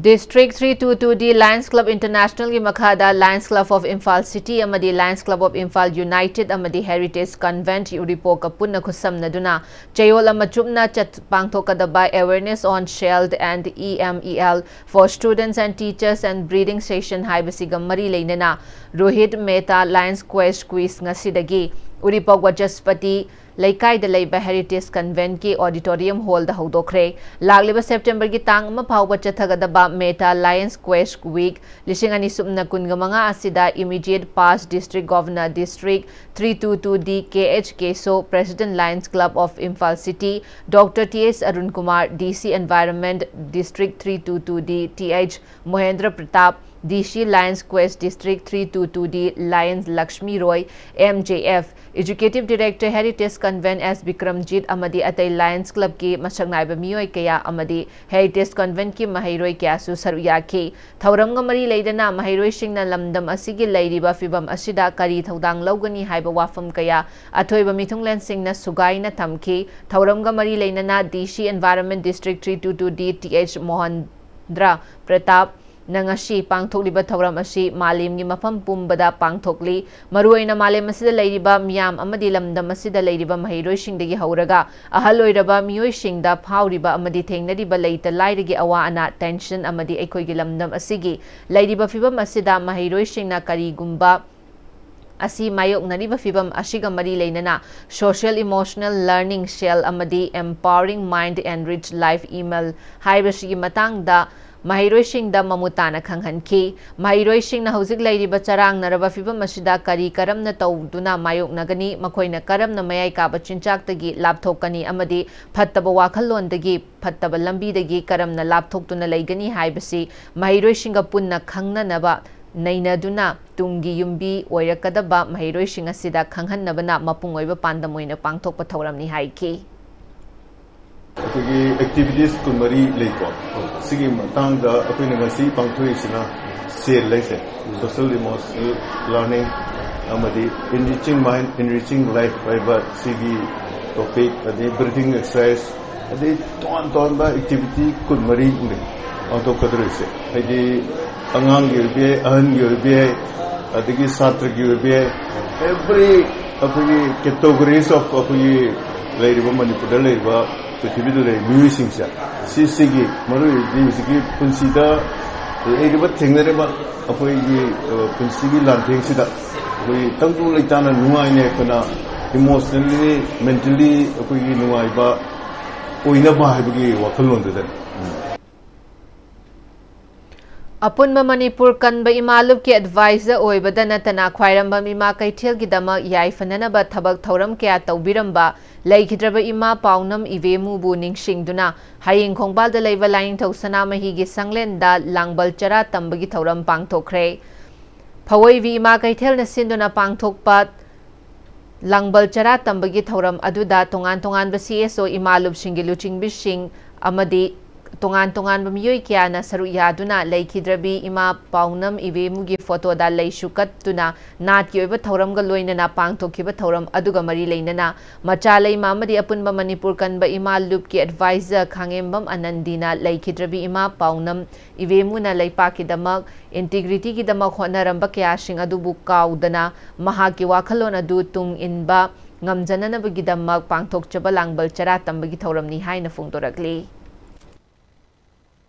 District three two two D Lions Club International ꯒꯤ ꯃꯈꯥꯗ Lions Club of Imphal City ꯑꯃꯗꯤ Lions Club of Imphal United ꯑꯃꯗꯤ Heritage Convent ꯎꯔꯤꯄꯣꯛꯀ ꯄꯨꯟꯅ ꯈꯨꯠꯁꯝꯅꯗꯨꯅ ꯆꯌꯣꯜ ꯑꯃ ꯆꯨꯞꯅ ꯆꯠ-, ꯄꯥꯡꯊꯣꯛꯀꯗꯕ Awareness on Child and E M E L for Students and Teachers and Breathing Session ꯍꯥꯏꯕꯁꯤꯒ ꯃꯔꯤ ꯂꯩꯅꯅ Rohit Mehta Lions Quest Quiz ꯉꯁꯤꯗꯒꯤ ꯎꯔꯤꯄꯣꯛ ꯋꯆꯁꯄꯇꯤ ꯂꯩꯀꯥꯏꯗ ꯂꯩꯕ Heritage Convent ꯀꯤ auditorium hall ꯗ ꯍꯧꯗꯣꯛꯈ꯭ꯔꯦ꯫ ꯂꯥꯛꯂꯤꯕ ꯁꯦꯞꯇꯦꯝꯕꯔꯒꯤ ꯇꯥꯡ ꯑꯃ ꯐꯥꯎꯕ ꯆꯠꯊꯒꯗꯕ Mehta Lions Quest Week ꯂꯤꯁꯤꯡ ꯑꯅꯤ ꯁꯨꯞꯅ ꯀꯨꯟꯒ ꯃꯉꯥ ꯑꯁꯤꯗ immediate past District Governor District three two two D K H Keso, President Lions Club of Imphal City, Doctor T S Arun Kumar, D C Environment District three two two D Th Mohendra Pratap, D C Lions Quest District three two two D Lions Lakshmi Roy, M J F, Executive Director Heritage Convent S Bikramjit ꯑꯃꯗꯤ ꯑꯇꯩ Lions Club ꯀꯤ ꯃꯁꯛ ꯅꯥꯏꯕ ꯃꯤꯑꯣꯏ ꯀꯌꯥ ꯑꯃꯗꯤ Heritage Convent ꯀꯤ ꯃꯍꯩꯔꯣꯏ ꯀꯌꯥꯁꯨ ꯁꯔꯨꯛ ꯌꯥꯈꯤ꯫ ꯊꯧꯔꯝꯒ ꯃꯔꯤ ꯂꯩꯅꯅ ꯃꯍꯩꯔꯣꯏꯁꯤꯡꯅ ꯂꯝꯗꯝ ꯑꯁꯤꯒꯤ ꯂꯩꯔꯤꯕ ꯐꯤꯕꯝ ꯑꯁꯤꯗ ꯀꯔꯤ ꯊꯧꯗꯥꯡ ꯂꯧꯒꯅꯤ ꯍꯥꯏꯕ ꯋꯥꯐꯝ ꯀꯌꯥ ꯑꯊꯣꯏꯕ ꯃꯤꯊꯨꯡꯂꯦꯟꯁꯤꯡꯅ ꯁꯨꯒꯥꯏꯅ ꯊꯝꯈꯤ꯫ ꯊꯧꯔꯝꯒ ꯃꯔꯤ ꯂꯩꯅꯅ D C Environment District three two two D Th Mohendra Pratap ꯅ ꯉꯁꯤ ꯄꯥꯡꯊꯣꯛꯂꯤꯕ ꯊꯧꯔꯝ ꯑꯁꯤ ꯃꯥꯂꯦꯝꯒꯤ ꯃꯐꯝ ꯄꯨꯝꯕꯗ ꯄꯥꯡꯊꯣꯛꯂꯤ꯫ ꯃꯔꯨꯑꯣꯏꯅ ꯃꯥꯂꯦꯝ ꯑꯁꯤꯗ ꯂꯩꯔꯤꯕ ꯃꯤꯌꯥꯝ ꯑꯃꯗꯤ ꯂꯝꯗꯝ ꯑꯁꯤꯗ ꯂꯩꯔꯤꯕ ꯃꯍꯩꯔꯣꯏꯁꯤꯡꯗꯒꯤ ꯍꯧꯔꯒ ꯑꯍꯜ ꯑꯣꯏꯔꯕ ꯃꯤꯑꯣꯏꯁꯤꯡꯗ ꯐꯥꯎꯔꯤꯕ ꯑꯃꯗꯤ ꯊꯦꯡꯅꯔꯤꯕ ꯂꯩꯇ ꯂꯥꯏꯔꯒꯤ ꯑꯋꯥ ꯑꯅꯥ, tension ꯑꯃꯗꯤ ꯑꯩꯈꯣꯏꯒꯤ ꯂꯝꯗꯝ ꯑꯁꯤꯒꯤ ꯂꯩꯔꯤꯕ ꯐꯤꯕꯝ ꯑꯁꯤꯗ ꯃꯍꯩꯔꯣꯏꯁꯤꯡꯅ ꯀꯔꯤꯒꯨꯝꯕ ꯑꯁꯤ ꯃꯥꯌꯣꯛꯅꯔꯤꯕ ꯐꯤꯕꯝ ꯑꯁꯤꯒ ꯃꯔꯤ ꯂꯩꯅꯅ Social Emotional Learning Cell ꯑꯃꯗꯤ Empowering Mind Enrich Life email ꯍꯥꯏꯕꯁꯤꯒꯤ ꯃꯇꯥꯡꯗ ꯃꯍꯩꯔꯣꯏꯁꯤꯡꯗ ꯃꯃꯨꯠ ꯇꯥꯅ ꯈꯪꯍꯟꯈꯤ꯫ ꯃꯍꯩꯔꯣꯏꯁꯤꯡꯅ ꯍꯧꯖꯤꯛ ꯂꯩꯔꯤꯕ ꯆꯔꯥꯡꯅꯔꯕ ꯐꯤꯕꯝ ꯑꯁꯤꯗ ꯀꯔꯤ ꯀꯔꯝꯅ ꯇꯧꯗꯨꯅ ꯃꯥꯌꯣꯛꯅꯒꯅꯤ, ꯃꯈꯣꯏꯅ ꯀꯔꯝꯅ ꯃꯌꯥꯏ ꯀꯥꯕ ꯆꯤꯟꯖꯥꯛꯇꯒꯤ ꯂꯥꯞꯊꯣꯛꯀꯅꯤ ꯑꯃꯗꯤ ꯐꯠꯇꯕ ꯋꯥꯈꯜꯂꯣꯟꯗꯒꯤ, ꯐꯠꯇꯕ ꯂꯝꯕꯤꯗꯒꯤ ꯀꯔꯝꯅ ꯂꯥꯞꯊꯣꯛꯇꯨꯅ ꯂꯩꯒꯅꯤ ꯍꯥꯏꯕꯁꯤ ꯃꯍꯩꯔꯣꯏꯁꯤꯡꯒ ꯄꯨꯟꯅ ꯈꯪꯅꯅꯕ ꯅꯩꯅꯗꯨꯅ ꯇꯨꯡꯒꯤ ꯌꯨꯝꯕꯤ ꯑꯣꯏꯔꯛꯀꯗꯕ ꯃꯍꯩꯔꯣꯏꯁꯤꯡ ꯑꯁꯤꯗ ꯈꯪꯍꯟꯅꯕꯅ ꯃꯄꯨꯡ ꯑꯣꯏꯕ ꯄꯥꯟꯗꯝ ꯑꯣꯏꯅ ꯄꯥꯡꯊꯣꯛꯄ ꯊꯧꯔꯝꯅꯤ ꯍꯥꯏꯈꯤ꯫ ꯑꯩꯈꯣꯏꯒꯤ ꯑꯦꯛꯇꯤꯚꯤꯇꯤꯁ ꯀꯨꯟꯃꯔꯤ ꯂꯩꯀꯣ꯫ ꯁꯤꯒꯤ ꯃꯇꯥꯡꯗ ꯑꯩꯈꯣꯏꯅ ꯉꯁꯤ ꯄꯥꯡꯊꯣꯛꯏꯁꯤꯅ ꯁꯦꯜ ꯍꯥꯏꯁꯦ, social emotional learning ꯑꯃꯗꯤ enriching mind, enriching life ꯍꯥꯏꯕ ꯁꯤꯒꯤ ꯇꯣꯄꯤꯛ, ꯑꯗꯩ ꯕ꯭ꯔꯤꯗꯤꯡ ꯑꯦꯛꯁꯔꯁꯥꯏꯁ, ꯑꯗꯩ ꯇꯣꯉꯥꯟ ꯇꯣꯉꯥꯟꯕ ꯑꯦꯛꯇꯤꯚꯤꯇꯤ ꯀꯨꯟꯃꯔꯤ ꯂꯩ ꯄꯥꯡꯊꯣꯛꯀꯗꯧꯔꯤꯁꯦ꯫ ꯍꯥꯏꯗꯤ ꯑꯉꯥꯡꯒꯤ ꯑꯣꯏꯕ ꯌꯥꯏ, ꯑꯍꯟꯒꯤ ꯑꯣꯏꯕ ꯌꯥꯏ, ꯑꯗꯒꯤ ꯁꯥꯇ꯭ꯔꯒꯤ ꯑꯣꯏꯕ ꯌꯥꯏ, every ꯑꯩꯈꯣꯏꯒꯤ categories of ꯑꯩꯈꯣꯏꯒꯤ ꯂꯩꯔꯤꯕ ꯃꯅꯤꯄꯨꯔꯗ ꯂꯩꯔꯤꯕ ꯄ꯭ꯔꯤꯊꯤꯕꯤꯗ ꯂꯩꯔꯤꯕ ꯃꯤꯑꯣꯏꯁꯤꯡꯁꯦ, ꯁꯤꯁꯤꯒꯤ ꯃꯔꯨꯑꯣꯏꯕꯗꯤ ꯍꯧꯖꯤꯛꯀꯤ ꯄꯨꯟꯁꯤꯗ ꯂꯩꯔꯤꯕ ꯊꯦꯡꯅꯔꯤꯕ ꯑꯩꯈꯣꯏꯒꯤ, ꯑ, ꯄꯨꯟꯁꯤꯒꯤ ꯂꯥꯟꯊꯦꯡꯁꯤꯗ ꯑꯩꯈꯣꯏ ꯇꯪꯗꯨ ꯂꯩꯇꯥꯅ ꯅꯨꯡꯉꯥꯏꯅ ꯑꯩꯈꯣꯏꯅ emotionally, mentally ꯑꯩꯈꯣꯏꯒꯤ ꯅꯨꯡꯉꯥꯏꯕ ꯑꯣꯏꯅꯕ ꯍꯥꯏꯕꯒꯤ ꯋꯥꯈꯜꯂꯣꯟꯗꯨꯗꯅꯤ꯫ ꯑꯄꯨꯟꯕ ꯃꯅꯤꯄꯨꯔ ꯀꯟꯕ ꯏꯃꯥ ꯂꯨꯞꯀꯤ ꯑꯦꯗꯚꯥꯏꯖꯔ ꯑꯣꯏꯕꯗ ꯅꯠꯇꯅ ꯈ꯭ꯋꯥꯏꯔꯝꯕꯝ ꯏꯃꯥ ꯀꯩꯊꯦꯜꯒꯤꯗꯃꯛ ꯌꯥꯏꯐꯅꯅꯕ ꯊꯕꯛ ꯊꯧꯔꯝ ꯀꯌꯥ ꯇꯧꯕꯤꯔꯝꯕ ꯂꯩꯈꯤꯗ꯭ꯔꯕ ꯏꯃꯥ ꯄꯥꯎꯅꯝ ꯏꯕꯦꯃꯨꯕꯨ ꯅꯤꯡꯁꯤꯡꯗꯨꯅ ꯍꯌꯦꯡ ꯈꯣꯡꯕꯥꯜꯗ ꯂꯩꯕ ꯂꯥꯏꯅꯤꯡꯊꯧ ꯁꯅꯥꯃꯍꯤꯒꯤ ꯁꯪꯂꯦꯟꯗ ꯂꯥꯡꯕꯜ ꯆꯔꯥ ꯇꯝꯕꯒꯤ ꯊꯧꯔꯝ ꯄꯥꯡꯊꯣꯛꯈ꯭ꯔꯦ꯫ ꯐꯋꯣꯏꯕꯤ ꯏꯃꯥ ꯀꯩꯊꯦꯜꯅ ꯁꯤꯟꯗꯨꯅ ꯄꯥꯡꯊꯣꯛꯄ ꯂꯥꯡꯕꯜ ꯆꯔꯥ ꯇꯝꯕꯒꯤ ꯊꯧꯔꯝ ꯑꯗꯨꯗ ꯇꯣꯉꯥꯟ ꯇꯣꯉꯥꯟꯕ ꯁꯤ ꯑꯦꯁ ꯑꯣ ꯏꯃꯥ ꯂꯨꯞꯁꯤꯡꯒꯤ ꯂꯨꯆꯤꯡꯕꯤꯁꯤꯡ ꯑꯃꯗꯤ ꯇꯣꯉꯥꯟ ꯇꯣꯉꯥꯟꯕ ꯃꯤꯑꯣꯏ ꯀꯌꯥꯅ ꯁꯔꯨꯛ ꯌꯥꯗꯨꯅ ꯂꯩꯈꯤꯗ꯭ꯔꯕꯤ ꯏꯃꯥ ꯄꯥꯎꯅꯝ ꯏꯕꯦꯃꯨꯒꯤ ꯐꯣꯇꯣꯗ ꯂꯩꯁꯨ ꯀꯠꯇꯨꯅ ꯅꯥꯠꯀꯤ ꯑꯣꯏꯕ ꯊꯧꯔꯝꯒ ꯂꯣꯏꯅꯅ ꯄꯥꯡꯊꯣꯛꯈꯤꯕ ꯊꯧꯔꯝ ꯑꯗꯨꯒ ꯃꯔꯤ ꯂꯩꯅꯅ ꯃꯆꯥ ꯂꯩꯃ ꯑꯃꯗꯤ ꯑꯄꯨꯟꯕ ꯃꯅꯤꯄꯨꯔ ꯀꯟꯕ ꯏꯃꯥ ꯂꯨꯞꯀꯤ ꯑꯦꯗꯚꯥꯏꯖꯔ ꯈꯥꯡꯉꯦꯝꯕꯝ ꯑꯅꯟꯗꯤꯅ ꯂꯩꯈꯤꯗ꯭ꯔꯕꯤ ꯏꯃꯥ ꯄꯥꯎꯅꯝ ꯏꯕꯦꯃꯨꯅ ꯂꯩꯄꯥꯛꯀꯤꯗꯃꯛ ꯏꯟꯇꯤꯒ꯭ꯔꯤꯇꯤꯒꯤꯗꯃꯛ ꯍꯣꯠꯅꯔꯝꯕ ꯀꯌꯥꯁꯤꯡ ꯑꯗꯨꯕꯨ ꯀꯥꯎꯗꯅ ꯃꯍꯥꯛꯀꯤ ꯋꯥꯈꯜꯂꯣꯟ ꯑꯗꯨ ꯇꯨꯡ ꯏꯟꯕ ꯉꯝꯖꯅꯅꯕꯒꯤꯗꯃꯛ ꯄꯥꯡꯊꯣꯛꯆꯕ ꯂꯥꯡꯕꯜ ꯆꯔꯥ ꯇꯝꯕꯒꯤ ꯊꯧꯔꯝꯅꯤ ꯍꯥꯏꯅ ꯐꯣꯡꯗꯣꯔꯛꯂꯤ꯫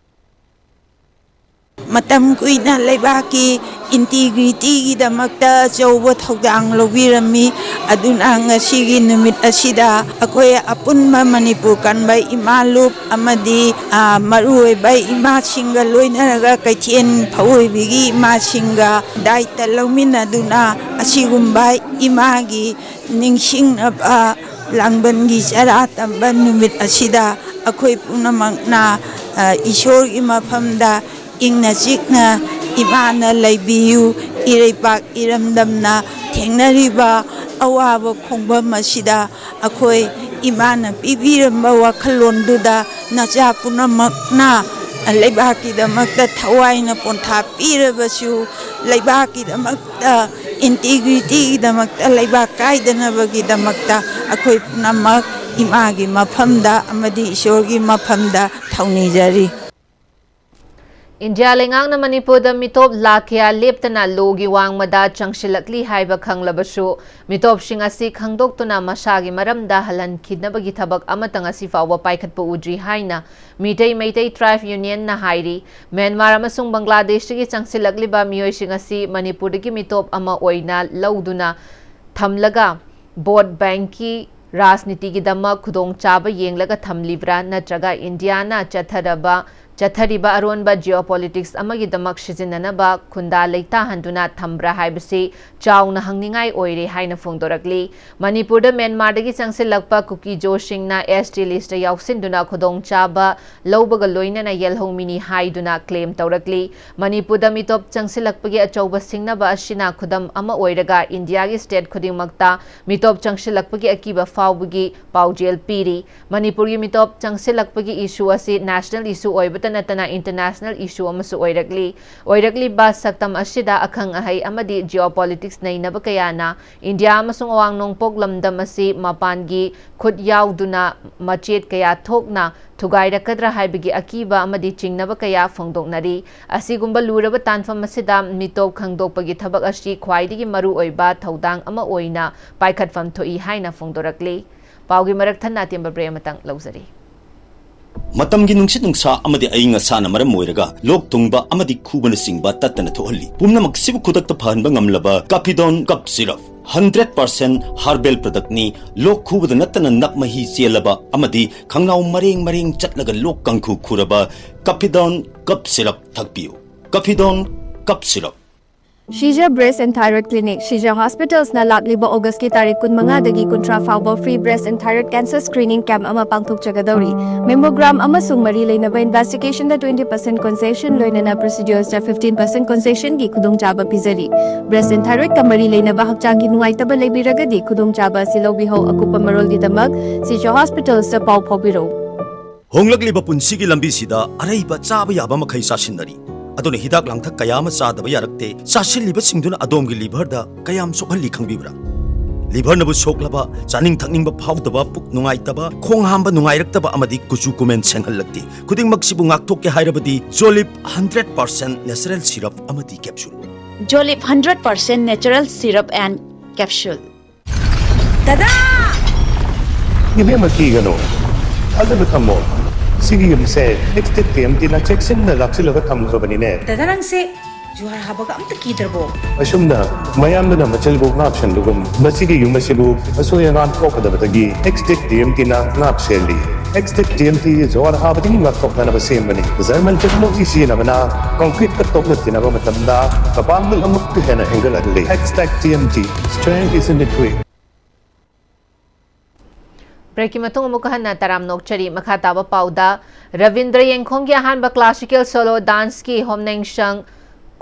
ꯃꯇꯝ ꯀꯨꯏꯅ ꯂꯩꯕꯥꯛꯀꯤ ꯏꯟꯇꯤꯒ꯭ꯔꯤꯇꯤꯒꯤꯗꯃꯛꯇ ꯑꯆꯧꯕ ꯊꯧꯗꯥꯡ ꯂꯧꯕꯤꯔꯝꯃꯤ꯫ ꯑꯗꯨꯅ ꯉꯁꯤꯒꯤ ꯅꯨꯃꯤꯠ ꯑꯁꯤꯗ ꯑꯩꯈꯣꯏ ꯑꯄꯨꯟꯕ ꯃꯅꯤꯄꯨꯔ ꯀꯟꯕ ꯏꯃꯥ ꯂꯨꯞ ꯑꯃꯗꯤ, ꯑ, ꯃꯔꯨꯑꯣꯏꯕ ꯏꯃꯥꯁꯤꯡꯒ ꯂꯣꯏꯅꯔꯒ ꯀꯩꯊꯦꯜ ꯐꯧꯑꯣꯏꯕꯤꯒꯤ ꯏꯃꯥꯁꯤꯡꯒ ꯗꯥꯏꯇ ꯂꯧꯃꯤꯟꯅꯗꯨꯅ ꯑꯁꯤꯒꯨꯝꯕ ꯏꯃꯥꯒꯤ ꯅꯤꯡꯁꯤꯡꯅꯕ ꯂꯥꯡꯕꯟꯒꯤ ꯆꯔꯥ ꯇꯝꯕ ꯅꯨꯃꯤꯠ ꯑꯁꯤꯗ ꯑꯩꯈꯣꯏ ꯄꯨꯝꯅꯃꯛꯅ, ꯑ, ꯏꯁꯣꯔꯒꯤ ꯃꯐꯝꯗ ꯏꯪꯅ ꯆꯤꯛꯅ ꯏꯃꯥꯅ ꯂꯩꯕꯤꯌꯨ꯫ ꯏꯔꯩꯄꯥꯛ ꯏꯔꯝꯗꯝꯅ ꯊꯦꯡꯅꯔꯤꯕ ꯑꯋꯥꯕ ꯈꯣꯡꯕꯝ ꯑꯁꯤꯗ ꯑꯩꯈꯣꯏ ꯏꯃꯥꯅ ꯄꯤꯕꯤꯔꯝꯕ ꯋꯥꯈꯜꯂꯣꯟꯗꯨꯗ ꯅꯆꯥ ꯄꯨꯝꯅꯃꯛꯅ ꯂꯩꯕꯥꯛꯀꯤꯗꯃꯛꯇ ꯊꯋꯥꯏꯅ ꯄꯣꯟꯊꯥ ꯄꯤꯔꯕꯁꯨ, ꯂꯩꯕꯥꯛꯀꯤꯗꯃꯛꯇ, ꯏꯟꯇꯤꯒ꯭ꯔꯤꯇꯤꯒꯤꯗꯃꯛꯇ, ꯂꯩꯕꯥꯛ ꯀꯥꯏꯗꯅꯕꯒꯤꯗꯃꯛꯇ ꯑꯩꯈꯣꯏ ꯄꯨꯝꯅꯃꯛ ꯏꯃꯥꯒꯤ ꯃꯐꯝꯗ ꯑꯃꯗꯤ ꯏꯁꯣꯔꯒꯤ ꯃꯐꯝꯗ ꯊꯧꯅꯤꯖꯔꯤ꯫ ꯏꯟꯗꯤꯌꯥ ꯂꯩꯉꯥꯛꯅ ꯃꯅꯤꯄꯨꯔꯗ ꯃꯤꯇꯣꯞ ꯂꯥꯈ ꯀꯌꯥ ꯂꯦꯞꯇꯅ ꯂꯣꯒꯤ ꯋꯥꯡꯃꯗ ꯆꯪꯁꯤꯜꯂꯛꯂꯤ ꯍꯥꯏꯕ ꯈꯪꯂꯕꯁꯨ, ꯃꯤꯇꯣꯞꯁꯤꯡ ꯑꯁꯤ ꯈꯪꯗꯣꯛꯇꯨꯅ ꯃꯁꯥꯒꯤ ꯃꯔꯝꯗ ꯍꯜꯍꯟꯈꯤꯅꯕꯒꯤ ꯊꯕꯛ ꯑꯃꯠꯇ ꯉꯁꯤ ꯐꯥꯎꯕ ꯄꯥꯏꯈꯠꯄ ꯎꯗ꯭ꯔꯤ ꯍꯥꯏꯅ ꯃꯤꯇꯩ ꯃꯩꯇꯩ ꯇ꯭ꯔꯥꯏꯕ ꯌꯨꯅꯤꯌꯟꯅ ꯍꯥꯏꯔꯤ꯫ ꯃ꯭ꯌꯥꯟꯃꯥꯔ ꯑꯃꯁꯨꯡ ꯕꯪꯒ꯭ꯂꯥꯗꯦꯁꯇꯒꯤ ꯆꯪꯁꯤꯜꯂꯛꯂꯤꯕ ꯃꯤꯑꯣꯏꯁꯤꯡ ꯑꯁꯤ ꯃꯅꯤꯄꯨꯔꯗꯒꯤ ꯃꯤꯇꯣꯞ ꯑꯃ ꯑꯣꯏꯅ ꯂꯧꯗꯨꯅ ꯊꯝꯂꯒ ꯚꯣꯠ ꯕꯦꯡꯀꯤ ꯔꯥꯖꯅꯤꯇꯤꯒꯤꯗꯃꯛ ꯈꯨꯗꯣꯡꯆꯥꯕ ꯌꯦꯡꯂꯒ ꯊꯝꯂꯤꯕ꯭ꯔꯥ, ꯅꯠꯇ꯭ꯔꯒ ꯏꯟꯗꯤꯌꯥꯅ ꯆꯠꯊꯔꯕ, ꯆꯠꯊꯔꯤꯕ ꯑꯔꯣꯟꯕ ꯖꯤꯑꯣꯄꯣꯂꯤꯇꯤꯛꯁ ꯑꯃꯒꯤꯗꯃꯛ ꯁꯤꯖꯤꯟꯅꯅꯕ ꯈꯨꯟꯗꯥ ꯂꯩꯇꯥꯍꯟꯗꯨꯅ ꯊꯝꯕ꯭ꯔꯥ ꯍꯥꯏꯕꯁꯤ ꯆꯥꯎꯅ ꯍꯪꯅꯤꯡꯉꯥꯏ ꯑꯣꯏꯔꯦ ꯍꯥꯏꯅ ꯐꯣꯡꯗꯣꯔꯛꯂꯤ꯫ ꯃꯅꯤꯄꯨꯔꯗ ꯃ꯭ꯌꯥꯟꯃꯥꯔꯗꯒꯤ ꯆꯪꯁꯤꯜꯂꯛꯄ ꯀꯨꯀꯤꯖꯣꯁꯤꯡꯅ ꯑꯦꯁ ꯇꯤ ꯂꯤꯁꯇ ꯌꯥꯎꯁꯤꯟꯗꯨꯅ ꯈꯨꯗꯣꯡꯆꯥꯕ ꯂꯧꯕꯒ ꯂꯣꯏꯅꯅ ꯌꯦꯜꯍꯧꯃꯤꯅꯤ ꯍꯥꯏꯗꯨꯅ ꯀ꯭ꯂꯦꯝ ꯇꯧꯔꯛꯂꯤ꯫ ꯃꯅꯤꯄꯨꯔꯗ ꯃꯤꯇꯣꯞ ꯆꯪꯁꯤꯜꯂꯛꯄꯒꯤ ꯑꯆꯧꯕ ꯁꯤꯡꯅꯕ ꯑꯁꯤꯅ ꯈꯨꯗꯝ ꯑꯃ ꯑꯣꯏꯔꯒ ꯏꯟꯗꯤꯌꯥꯒꯤ ꯁ꯭ꯇꯦꯠ ꯈꯨꯗꯤꯡꯃꯛꯇ ꯃꯤꯇꯣꯞ ꯆꯪꯁꯤꯜꯂꯛꯄꯒꯤ ꯑꯀꯤꯕ ꯐꯥꯎꯕꯒꯤ ꯄꯥꯎꯖꯦꯜ ꯄꯤꯔꯤ꯫ ꯃꯅꯤꯄꯨꯔꯒꯤ ꯃꯤꯇꯣꯞ ꯆꯪꯁꯤꯜꯂꯛꯄꯒꯤ ꯏꯁꯨ ꯑꯁꯤ ꯅꯦꯁꯅꯦꯜ ꯏꯁꯨ ꯑꯣꯏꯕꯇ ꯅꯠꯇꯅ ꯏꯟꯇꯔꯅꯦꯁꯅꯦꯜ ꯏꯁꯨ ꯑꯃꯁꯨ ꯑꯣꯏꯔꯛꯂꯤ꯫ ꯑꯣꯏꯔꯛꯂꯤꯕ ꯁꯛꯇꯝ ꯑꯁꯤꯗ ꯑꯈꯪ ꯑꯍꯩ ꯑꯃꯗꯤ ꯖꯤꯑꯣꯄꯣꯂꯤꯇꯤꯛꯁ ꯅꯩꯅꯕ ꯀꯌꯥꯅ ꯏꯟꯗꯤꯌꯥ ꯑꯃꯁꯨꯡ ꯑꯋꯥꯡ ꯅꯣꯡꯄꯣꯛ ꯂꯝꯗꯝ ꯑꯁꯤ ꯃꯄꯥꯟꯒꯤ ꯈꯨꯠ ꯌꯥꯎꯗꯨꯅ ꯃꯆꯦꯠ ꯀꯌꯥ ꯊꯣꯛꯅ ꯊꯨꯒꯥꯏꯔꯛꯀꯗ꯭ꯔꯥ ꯍꯥꯏꯕꯒꯤ ꯑꯀꯤꯕ ꯑꯃꯗꯤ ꯆꯤꯡꯅꯕ ꯀꯌꯥ ꯐꯣꯡꯗꯣꯛꯅꯔꯤ꯫ ꯑꯁꯤꯒꯨꯝꯕ ꯂꯨꯔꯕ ꯇꯥꯟꯐꯝ ꯑꯁꯤꯗ ꯃꯤꯇꯣꯞ ꯈꯪꯗꯣꯛꯄꯒꯤ ꯊꯕꯛ ꯑꯁꯤ ꯈ꯭ꯋꯥꯏꯗꯒꯤ ꯃꯔꯨ ꯑꯣꯏꯕ ꯊꯧꯗꯥꯡ ꯑꯃ ꯑꯣꯏꯅ ꯄꯥꯏꯈꯠꯐꯝ ꯊꯣꯛꯏ ꯍꯥꯏꯅ ꯐꯣꯡꯗꯣꯔꯛꯂꯤ꯫ ꯄꯥꯎꯒꯤ ꯃꯔꯛ ꯊꯠꯅ ꯑꯇꯦꯝꯕ ꯕ꯭ꯔꯦꯛ ꯑꯃꯇꯪ ꯂꯧꯖꯔꯤ꯫ ꯃꯇꯝꯒꯤ ꯅꯨꯡꯁꯤꯠ ꯅꯨꯡꯁꯥ ꯑꯃꯗꯤ ꯑꯏꯪ ꯑꯁꯥꯅ ꯃꯔꯝ ꯑꯣꯏꯔꯒ ꯂꯣꯛ ꯊꯨꯡꯕ ꯑꯃꯗꯤ ꯈꯨꯕꯅꯆꯤꯡꯕ ꯇꯠꯇꯅ ꯊꯣꯛꯍꯜꯂꯤ꯫ ꯄꯨꯝꯅꯃꯛꯁꯤꯕꯨ ꯈꯨꯗꯛꯇ ꯐꯍꯟꯕ ꯉꯝꯂꯕ ꯀꯥꯐꯤꯗꯣꯟ cough syrup, hundred percent herbal ꯄ꯭ꯔꯗꯛꯅꯤ꯫ ꯂꯣꯛ ꯈꯨꯕꯗ ꯅꯠꯇꯅ ꯅꯞ ꯃꯍꯤ ꯆꯦꯜꯂꯕ ꯑꯃꯗꯤ ꯈꯪꯅꯥꯎ ꯃꯔꯦꯡ ꯃꯔꯦꯡ ꯆꯠꯂꯒ ꯂꯣꯛ ꯀꯥꯡꯈꯨ ꯈꯨꯔꯕ ꯀꯥꯐꯤꯗꯣꯟ ꯀꯞ ꯁꯤꯔꯞ ꯊꯛꯄꯤꯌꯨ꯫ ꯀꯥꯐꯤꯗꯣꯟ cough syrup. Shija Breast and Thyroid Clinic, Shija Hospitals ꯅ ꯂꯥꯛꯂꯤꯕ August ꯀꯤ ꯇꯥꯔꯤꯛ ꯀꯨꯟꯃꯉꯥꯗꯒꯤ ꯀꯨꯟꯊ꯭ꯔꯥ ꯐꯥꯎꯕ free breast and thyroid cancer screening camp ꯑꯃ ꯄꯥꯡꯊꯣꯛꯆꯒꯗꯧꯔꯤ꯫ Mammogram ꯑꯃꯁꯨꯡ ꯃꯔꯤ ꯂꯩꯅꯕ investigation ꯗ twenty percent concession ꯂꯣꯏꯅꯅ procedures ꯇ fifteen percent concession ꯒꯤ ꯈꯨꯗꯣꯡꯆꯥꯕ ꯄꯤꯖꯔꯤ꯫ Breast and thyroid ꯀ ꯃꯔꯤ ꯂꯩꯅꯕ ꯍꯛꯆꯥꯡꯒꯤ ꯅꯨꯡꯉꯥꯏꯇꯕ ꯂꯩꯕꯤꯔꯒꯗꯤ ꯈꯨꯗꯣꯡꯆꯥꯕ ꯑꯁꯤ ꯂꯧꯕꯤꯍꯧ꯫ ꯑꯀꯨꯞꯄ ꯃꯔꯣꯜꯒꯤꯗꯃꯛ Shija Hospitals ꯇ ꯄꯥꯎ ꯐꯥꯎꯕꯤꯔꯧ꯫ ꯍꯣꯡꯂꯛꯂꯤꯕ ꯄꯨꯟꯁꯤꯒꯤ ꯂꯝꯕꯤꯁꯤꯗ ꯑꯔꯩꯕ ꯆꯥꯕ ꯌꯥꯕ ꯃꯈꯩ ꯆꯥꯁꯤꯟꯅꯔꯤ꯫ ꯑꯗꯨꯅ ꯍꯤꯗꯥꯛ ꯂꯥꯡꯊꯛ ꯀꯌꯥ ꯑꯃ ꯆꯥꯗꯕ ꯌꯥꯔꯛꯇꯦ꯫ ꯆꯥꯁꯤꯜꯂꯤꯕꯁꯤꯡꯗꯨꯅ ꯑꯗꯣꯝꯒꯤ liver ꯗ ꯀꯌꯥꯝ ꯁꯣꯛꯍꯜꯂꯤ ꯈꯪꯕꯤꯕ꯭ꯔꯥ? Liver ꯅꯕꯨ ꯁꯣꯛꯂꯕ, ꯆꯥꯅꯤꯡ ꯊꯛꯅꯤꯡꯕ ꯐꯥꯎꯗꯕ, ꯄꯨꯛ ꯅꯨꯡꯉꯥꯏꯇꯕ, ꯈꯣꯡ ꯍꯥꯝꯕ ꯅꯨꯡꯉꯥꯏꯔꯛꯇꯕ ꯑꯃꯗꯤ ꯀꯨꯆꯨ ꯀꯨꯃꯦꯟ ꯁꯦꯡꯍꯜꯂꯛꯇꯦ꯫ ꯈꯨꯗꯤꯡꯃꯛꯁꯤꯕꯨ ꯉꯥꯛꯊꯣꯛꯀꯦ ꯍꯥꯏꯔꯕꯗꯤ Jolib hundred percent natural syrup ꯑꯃꯗꯤ capsule꯫ Jolib hundred percent natural syrup and capsule꯫ ꯗꯗꯥ! ꯏꯕꯦꯝꯃ, ꯀꯤꯒꯅꯨ꯫ ꯊꯥꯖꯕ ꯊꯝꯃꯣ꯫ ꯁꯤꯒꯤ ꯌꯨꯝꯁꯦ Extech T M T ꯅ ꯆꯦꯛꯁꯤꯟꯅ ꯂꯥꯛꯁꯤꯜꯂꯒ ꯊꯝꯈ꯭ꯔꯕꯅꯤꯅꯦ꯫ ꯗꯗꯥ, ꯅꯪꯁꯦ ꯖꯨꯍꯥꯔ ꯍꯥꯕꯒ ꯑꯝꯇ ꯀꯤꯗ꯭ꯔꯕꯣ? ꯑꯁꯨꯝꯅ ꯃꯌꯥꯝꯗꯨꯅ ꯃꯆꯤꯜꯕꯨ ꯉꯥꯛꯁꯦꯟꯕꯒꯨꯝ, ꯃꯁꯤꯒꯤ ꯌꯨꯝ ꯑꯁꯤꯕꯨ ꯑꯁꯣꯏ ꯑꯉꯥꯝ ꯊꯣꯛꯀꯗꯕꯗꯒꯤ Extech T M T ꯅ ꯉꯥꯛ ꯁꯦꯜꯂꯤ꯫ Extech T M T ꯖꯨꯍꯥꯔ ꯍꯥꯕꯗꯒꯤ ꯉꯥꯛꯊꯣꯛꯅꯅꯕ ꯁꯦꯝꯕꯅꯤ꯫ German technology ꯁꯤꯖꯤꯟꯅꯕꯅ concrete ꯀ ꯇꯣꯛꯅ ꯇꯤꯟꯅꯕ ꯃꯇꯝꯗ ꯃꯄꯥꯡꯒꯜ ꯑꯃꯨꯛꯀ ꯍꯦꯟꯅ ꯍꯦꯟꯒꯠꯍꯜꯂꯤ꯫ Extech T M T, strength is in the grit. Break ꯀꯤ ꯃꯇꯨꯡ ꯑꯃꯨꯛꯀ ꯍꯟꯅ ꯇꯔꯥꯝꯅ ꯑꯣꯛꯆꯔꯤ꯫ ꯃꯈꯥ ꯇꯥꯕ ꯄꯥꯎꯗ, ꯔꯕꯤꯟꯗ꯭ꯔ ꯌꯦꯡꯈꯣꯝꯒꯤ ꯑꯍꯥꯟꯕ classical solo dance ꯀꯤ ꯍꯣꯝꯅꯦꯡꯁꯪ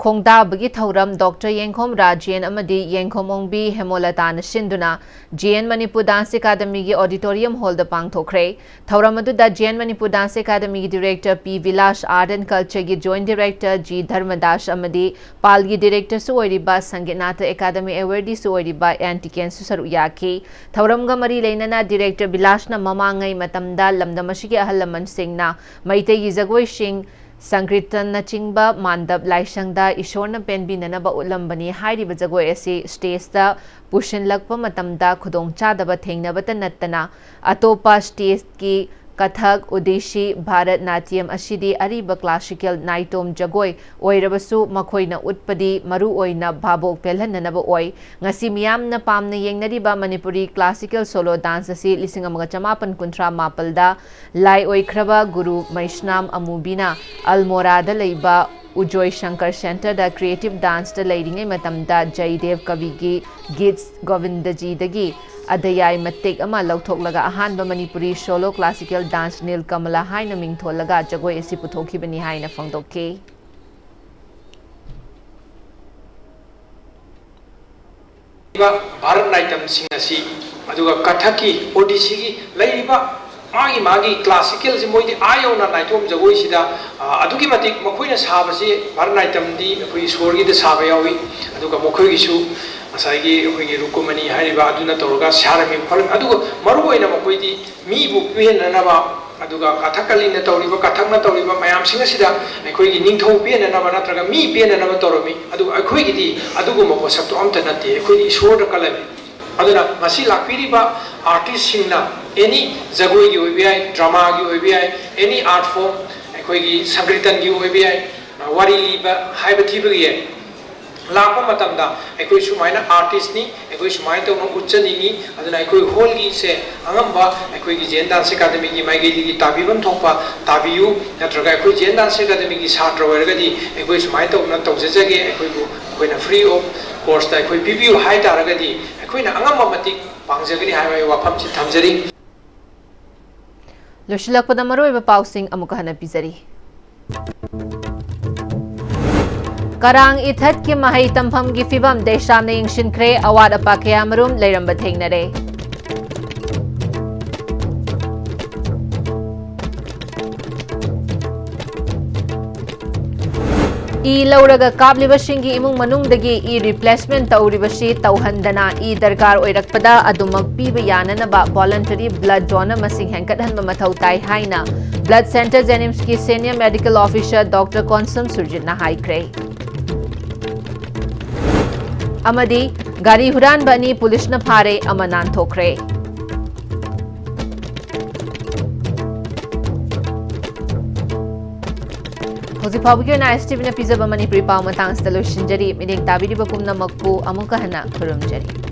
ꯈꯣꯡꯗꯥꯕꯒꯤ ꯊꯧꯔꯝ Doctor ꯌꯦꯡꯈꯣꯝ ꯔꯥꯖꯦꯟ ꯑꯃꯗꯤ ꯌꯦꯡꯈꯣꯝ ꯑꯣꯡꯕꯤ ꯍꯦꯃꯣꯂꯇꯥꯅ ꯁꯤꯟꯗꯨꯅ J N Manipur Dance Academy ꯒꯤ auditorium hall ꯗ ꯄꯥꯡꯊꯣꯛꯈ꯭ꯔꯦ꯫ ꯊꯧꯔꯝ ꯑꯗꯨꯗ J N Manipur Dance Academy ꯒꯤ director P villas, Art and Culture ꯒꯤ joint director G ꯙꯔꯃꯗꯥꯁ ꯑꯃꯗꯤ ꯄꯥꯜꯒꯤ director ꯁꯨ ꯑꯣꯏꯔꯤꯕ, ꯁꯪꯒꯤꯠꯅꯥꯊ Academy awardee ꯁꯨ ꯑꯣꯏꯔꯤꯕ N ꯇꯤꯀꯦꯟꯁꯨ ꯁꯔꯨꯛ ꯌꯥꯈꯤ꯫ ꯊꯧꯔꯝꯒ ꯃꯔꯤ ꯂꯩꯅꯅ director ꯕꯤꯂꯥꯁꯅ ꯃꯃꯥꯡꯉꯩ ꯃꯇꯝꯗ ꯂꯝꯗꯝ ꯑꯁꯤꯒꯤ ꯑꯍꯜ ꯂꯃꯟꯁꯤꯡꯅ ꯃꯩꯇꯩꯒꯤ ꯖꯒꯣꯏꯁꯤꯡ, ꯁꯪꯀ꯭ꯔꯤꯇꯟꯅꯆꯤꯡꯕ ꯃꯥꯟꯗꯞ ꯂꯥꯏꯁꯪꯗ ꯏꯁꯣꯔꯅ ꯄꯦꯟꯕꯤꯅꯅꯕ ꯎꯠꯂꯝꯕꯅꯤ ꯍꯥꯏꯔꯤꯕ ꯖꯒꯣꯏ ꯑꯁꯤ stage ꯇ ꯄꯨꯁꯤꯜꯂꯛꯄ ꯃꯇꯝꯗ ꯈꯨꯗꯣꯡꯆꯥꯗꯕ ꯊꯦꯡꯅꯕꯇ ꯅꯠꯇꯅ ꯑꯇꯣꯞꯄ stage ꯀꯤ ꯀꯊꯛ, ꯎꯗꯤꯁꯤ, ꯚꯥꯔꯠ ꯅꯥꯇ꯭ꯌꯝ ꯑꯁꯤꯗꯤ ꯑꯔꯤꯕ classical ꯅꯥꯏꯇꯣꯝ ꯖꯒꯣꯏ ꯑꯣꯏꯔꯕꯁꯨ ꯃꯈꯣꯏꯅ ꯎꯠꯄꯗꯤ ꯃꯔꯨ ꯑꯣꯏꯅ ꯚꯥꯕꯣꯛ ꯄꯦꯜꯍꯟꯅꯅꯕ ꯑꯣꯏ꯫ ꯉꯁꯤ ꯃꯤꯌꯥꯝꯅ ꯄꯥꯝꯅ ꯌꯦꯡꯅꯔꯤꯕ ꯃꯅꯤꯄꯨꯔꯤ classical solo dance ꯑꯁꯤ ꯂꯤꯁꯤꯡ ꯑꯃꯒ ꯆꯃꯥꯄꯟ ꯀꯨꯟꯊ꯭ꯔꯥ ꯃꯥꯄꯜꯗ ꯂꯥꯏ ꯑꯣꯏꯈ꯭ꯔꯕ ꯒꯨꯔꯨ ꯃꯩꯁꯅꯥꯝ ꯑꯃꯨꯕꯤꯅ ꯑꯜꯃꯣꯔꯥꯗ ꯂꯩꯕ ꯎꯖꯣꯏ ꯁꯪꯀꯔ ꯁꯦꯟꯇꯔꯗ ꯀ꯭ꯔꯤꯌꯦꯇꯤꯚ ꯗꯥꯟꯁꯇ ꯂꯩꯔꯤꯉꯩ ꯃꯇꯝꯗ ꯖꯌꯗꯦꯕ ꯀꯕꯤꯒꯤ ꯒꯤꯠꯁ ꯒꯣꯕꯤꯟꯗꯖꯤꯗꯒꯤ ꯑꯗꯌꯥꯏ ꯃꯇꯦꯛ ꯑꯃ ꯂꯧꯊꯣꯛꯂꯒ ꯑꯍꯥꯟꯕ ꯃꯅꯤꯄꯨꯔꯤ ꯁꯣꯂꯣ ꯀ꯭ꯂꯥꯁꯤꯀꯦꯜ ꯗꯥꯟꯁ ꯅꯤꯜ ꯀꯃꯂꯥ ꯍꯥꯏꯅ ꯃꯤꯡꯊꯣꯜꯂꯒ ꯖꯒꯣꯏ ꯑꯁꯤ ꯄꯨꯊꯣꯛꯈꯤꯕꯅꯤ ꯍꯥꯏꯅ ꯐꯣꯡꯗꯣꯛꯈꯤ꯫ ꯚꯥꯔꯠ ꯅꯥꯏꯇꯝꯁꯤꯡ ꯑꯁꯤ, ꯑꯗꯨꯒ ꯀꯊꯛꯀꯤ, ꯑꯣꯗꯤꯁꯤꯒꯤ ꯂꯩꯔꯤꯕ ꯃꯥꯒꯤ ꯃꯥꯒꯤ ꯀ꯭ꯂꯥꯁꯤꯀꯦꯜꯁꯤ ꯃꯣꯏꯗꯤ ꯑꯥ ꯌꯧꯅ ꯅꯥꯏꯇꯣꯝ ꯖꯒꯣꯏꯁꯤꯗ, ꯑ, ꯑꯗꯨꯛꯀꯤ ꯃꯇꯤꯛ ꯃꯈꯣꯏꯅ ꯁꯥꯕꯁꯤ ꯚꯥꯔꯠ ꯅꯥꯏꯇꯝꯗꯤ ꯑꯩꯈꯣꯏ ꯏꯁꯣꯔꯒꯤꯗ ꯁꯥꯕ ꯌꯥꯎꯏ, ꯑꯗꯨꯒ ꯃꯈꯣꯏꯒꯤꯁꯨ ꯉꯁꯥꯏꯒꯤ ꯑꯩꯈꯣꯏꯒꯤ ꯔꯨꯀꯨꯃꯅꯤ ꯍꯥꯏꯔꯤꯕ ꯑꯗꯨꯅ ꯇꯧꯔꯒ ꯁꯥꯔꯝꯃꯤ ꯈꯣꯠꯂꯝꯃꯤ꯫ ꯑꯗꯨꯒ ꯃꯔꯨꯑꯣꯏꯅ ꯃꯈꯣꯏꯗꯤ ꯃꯤꯕꯨ ꯄꯦꯟꯅꯅꯕ, ꯑꯗꯨꯒ ꯀꯊꯛꯀꯂꯤꯅ ꯇꯧꯔꯤꯕ, ꯀꯊꯛꯅ ꯇꯧꯔꯤꯕ ꯃꯌꯥꯝꯁꯤꯡ ꯑꯁꯤꯗ ꯑꯩꯈꯣꯏꯒꯤ ꯅꯤꯡꯊꯧ ꯄꯦꯟꯅꯅꯕ ꯅꯠꯇ꯭ꯔꯒ ꯃꯤ ꯄꯦꯟꯅꯅꯕ ꯇꯧꯔꯝꯃꯤ꯫ ꯑꯗꯨꯒ ꯑꯩꯈꯣꯏꯒꯤꯗꯤ ꯑꯗꯨꯒꯨꯝꯕ ꯄꯣꯠꯁꯛꯇꯣ ꯑꯝꯇ ꯅꯠꯇꯦ꯫ ꯑꯩꯈꯣꯏꯗꯤ ꯏꯁꯣꯔꯗ ꯀꯜꯂꯝꯃꯤ꯫ ꯑꯗꯨꯅ ꯉꯁꯤ ꯂꯥꯛꯄꯤꯔꯤꯕ ꯑꯥꯔꯇꯤꯁꯁꯤꯡꯅ ꯑꯦꯅꯤ ꯖꯒꯣꯏꯒꯤ ꯑꯣꯏꯕ ꯌꯥꯏ, ꯗ꯭ꯔꯃꯥꯒꯤ ꯑꯣꯏꯕ ꯌꯥꯏ, ꯑꯦꯅꯤ ꯑꯥꯔꯠ ꯐꯣꯝ, ꯑꯩꯈꯣꯏꯒꯤ ꯁꯪꯀ꯭ꯔꯤꯇꯟꯒꯤ ꯑꯣꯏꯕ ꯌꯥꯏ, ꯋꯥꯔꯤ ꯂꯤꯕ ꯍꯥꯏꯕ ꯊꯤꯕꯒꯤ ꯌꯥꯏ꯫ ꯂꯥꯛꯄ ꯃꯇꯝꯗ ꯑꯩꯈꯣꯏ ꯁꯨꯃꯥꯏꯅ ꯑꯥꯔꯇꯤꯁꯅꯤ, ꯑꯩꯈꯣꯏ ꯁꯨꯃꯥꯏꯅ ꯇꯧꯅ ꯎꯠꯆꯅꯤꯡꯉꯤ, ꯑꯗꯨꯅ ꯑꯩꯈꯣꯏ ꯍꯣꯜꯒꯤꯁꯦ ꯑꯉꯝꯕ ꯑꯩꯈꯣꯏꯒꯤ ꯖꯦꯟ ꯗꯥꯟꯁ ꯑꯦꯀꯥꯗꯃꯤꯒꯤ ꯃꯥꯏꯀꯩꯗꯒꯤ ꯇꯥꯕꯤꯐꯝ ꯊꯣꯛꯄ ꯇꯥꯕꯤꯌꯨ, ꯅꯠꯇ꯭ꯔꯒ ꯑꯩꯈꯣꯏ ꯖꯦꯟ ꯗꯥꯟꯁ ꯑꯦꯀꯥꯗꯃꯤꯒꯤ ꯁꯥꯇ꯭ꯔ ꯑꯣꯏꯔꯒꯗꯤ ꯑꯩꯈꯣꯏ ꯁꯨꯃꯥꯏꯅ ꯇꯧꯅ ꯇꯧꯖꯖꯒꯦ, ꯑꯩꯈꯣꯏꯕꯨ, ꯑꯩꯈꯣꯏꯅ ꯐ꯭ꯔꯤ ꯑꯣꯐ ꯀꯣꯁꯇ ꯑꯩꯈꯣꯏ ꯄꯤꯕꯤꯌꯨ ꯍꯥꯏ ꯇꯥꯔꯒꯗꯤ ꯑꯩꯈꯣꯏꯅ ꯑꯉꯝꯕ ꯃꯇꯤꯛ ꯄꯥꯡꯖꯒꯅꯤ ꯍꯥꯏꯕ ꯑꯩ ꯋꯥꯐꯝꯁꯤ ꯊꯝꯖꯔꯤ꯫ ꯂꯣꯏꯁꯤꯜꯂꯛꯄꯗ ꯃꯔꯨꯑꯣꯏꯕ ꯄꯥꯎꯁꯤꯡ ꯑꯃꯨꯛꯀ ꯍꯟꯅ ꯄꯤꯖꯔꯤ꯫ ꯀꯔꯥꯡ ꯏꯊꯠꯀꯤ ꯃꯍꯩ ꯇꯝꯐꯝꯒꯤ ꯐꯤꯚꯝ ꯗꯦꯁꯥꯝꯅ ꯌꯦꯡꯁꯤꯟꯈ꯭ꯔꯦ, ꯑꯋꯥꯠ ꯑꯄꯥ ꯀꯌꯥꯃꯔꯨꯝ ꯂꯩꯔꯝꯕ ꯊꯦꯡꯅꯔꯦ꯫ ꯏ ꯂꯧꯔꯒ ꯀꯥꯞꯂꯤꯕꯁꯤꯡꯒꯤ ꯏꯃꯨꯡ ꯃꯅꯨꯡꯗꯒꯤ ꯏ ꯔꯤꯄ꯭ꯂꯦꯁꯃꯦꯟ ꯇꯧꯔꯤꯕꯁꯤ ꯇꯧꯍꯟꯗꯅ ꯏ ꯗꯔꯀꯥꯔ ꯑꯣꯏꯔꯛꯄꯗ ꯑꯗꯨꯃꯛ ꯄꯤꯕ ꯌꯥꯅꯅꯕ ꯚꯣꯂꯟꯇꯔꯤ ꯕ꯭ꯂꯗ ꯗꯣꯅꯔ ꯃꯁꯤꯡ ꯍꯦꯟꯒꯠꯍꯟꯕ ꯃꯊꯧ ꯇꯥꯏ ꯍꯥꯏꯅ ꯕ꯭ꯂꯗ ꯁꯦꯟꯇꯔ ꯖꯦꯅꯤꯝꯁꯀꯤ senior medical officer doctor Konsam ꯁꯨꯔꯖꯤꯠꯅ ꯍꯥꯏꯈ꯭ꯔꯦ꯫ ꯑꯃꯗꯤ ꯒꯥꯔꯤ ꯍꯨꯔꯥꯟꯕ ꯑꯅꯤ ꯄꯨꯂꯤꯁꯅ ꯐꯥꯔꯦ, ꯑꯃ ꯅꯥꯟꯊꯣꯛꯈ꯭ꯔꯦ꯫ ꯍꯧꯖꯤꯛ ꯐꯥꯎꯕꯒꯤ ꯑꯣꯏꯅ ꯑꯥꯏ ꯑꯦꯁ ꯇꯤ ꯚꯤꯅ ꯄꯤꯖꯕ ꯃꯅꯤꯄꯨꯔꯤ ꯄꯥꯎ ꯃꯇꯥꯡ ꯑꯁꯤꯗ ꯂꯣꯏꯁꯤꯟꯖꯔꯤ꯫ ꯃꯤꯠꯌꯦꯡ ꯇꯥꯕꯤꯔꯤꯕ ꯄꯨꯝꯅꯃꯛꯄꯨ ꯑꯃꯨꯛꯀ ꯍꯟꯅ ꯈꯨꯔꯨꯝꯖꯔꯤ꯫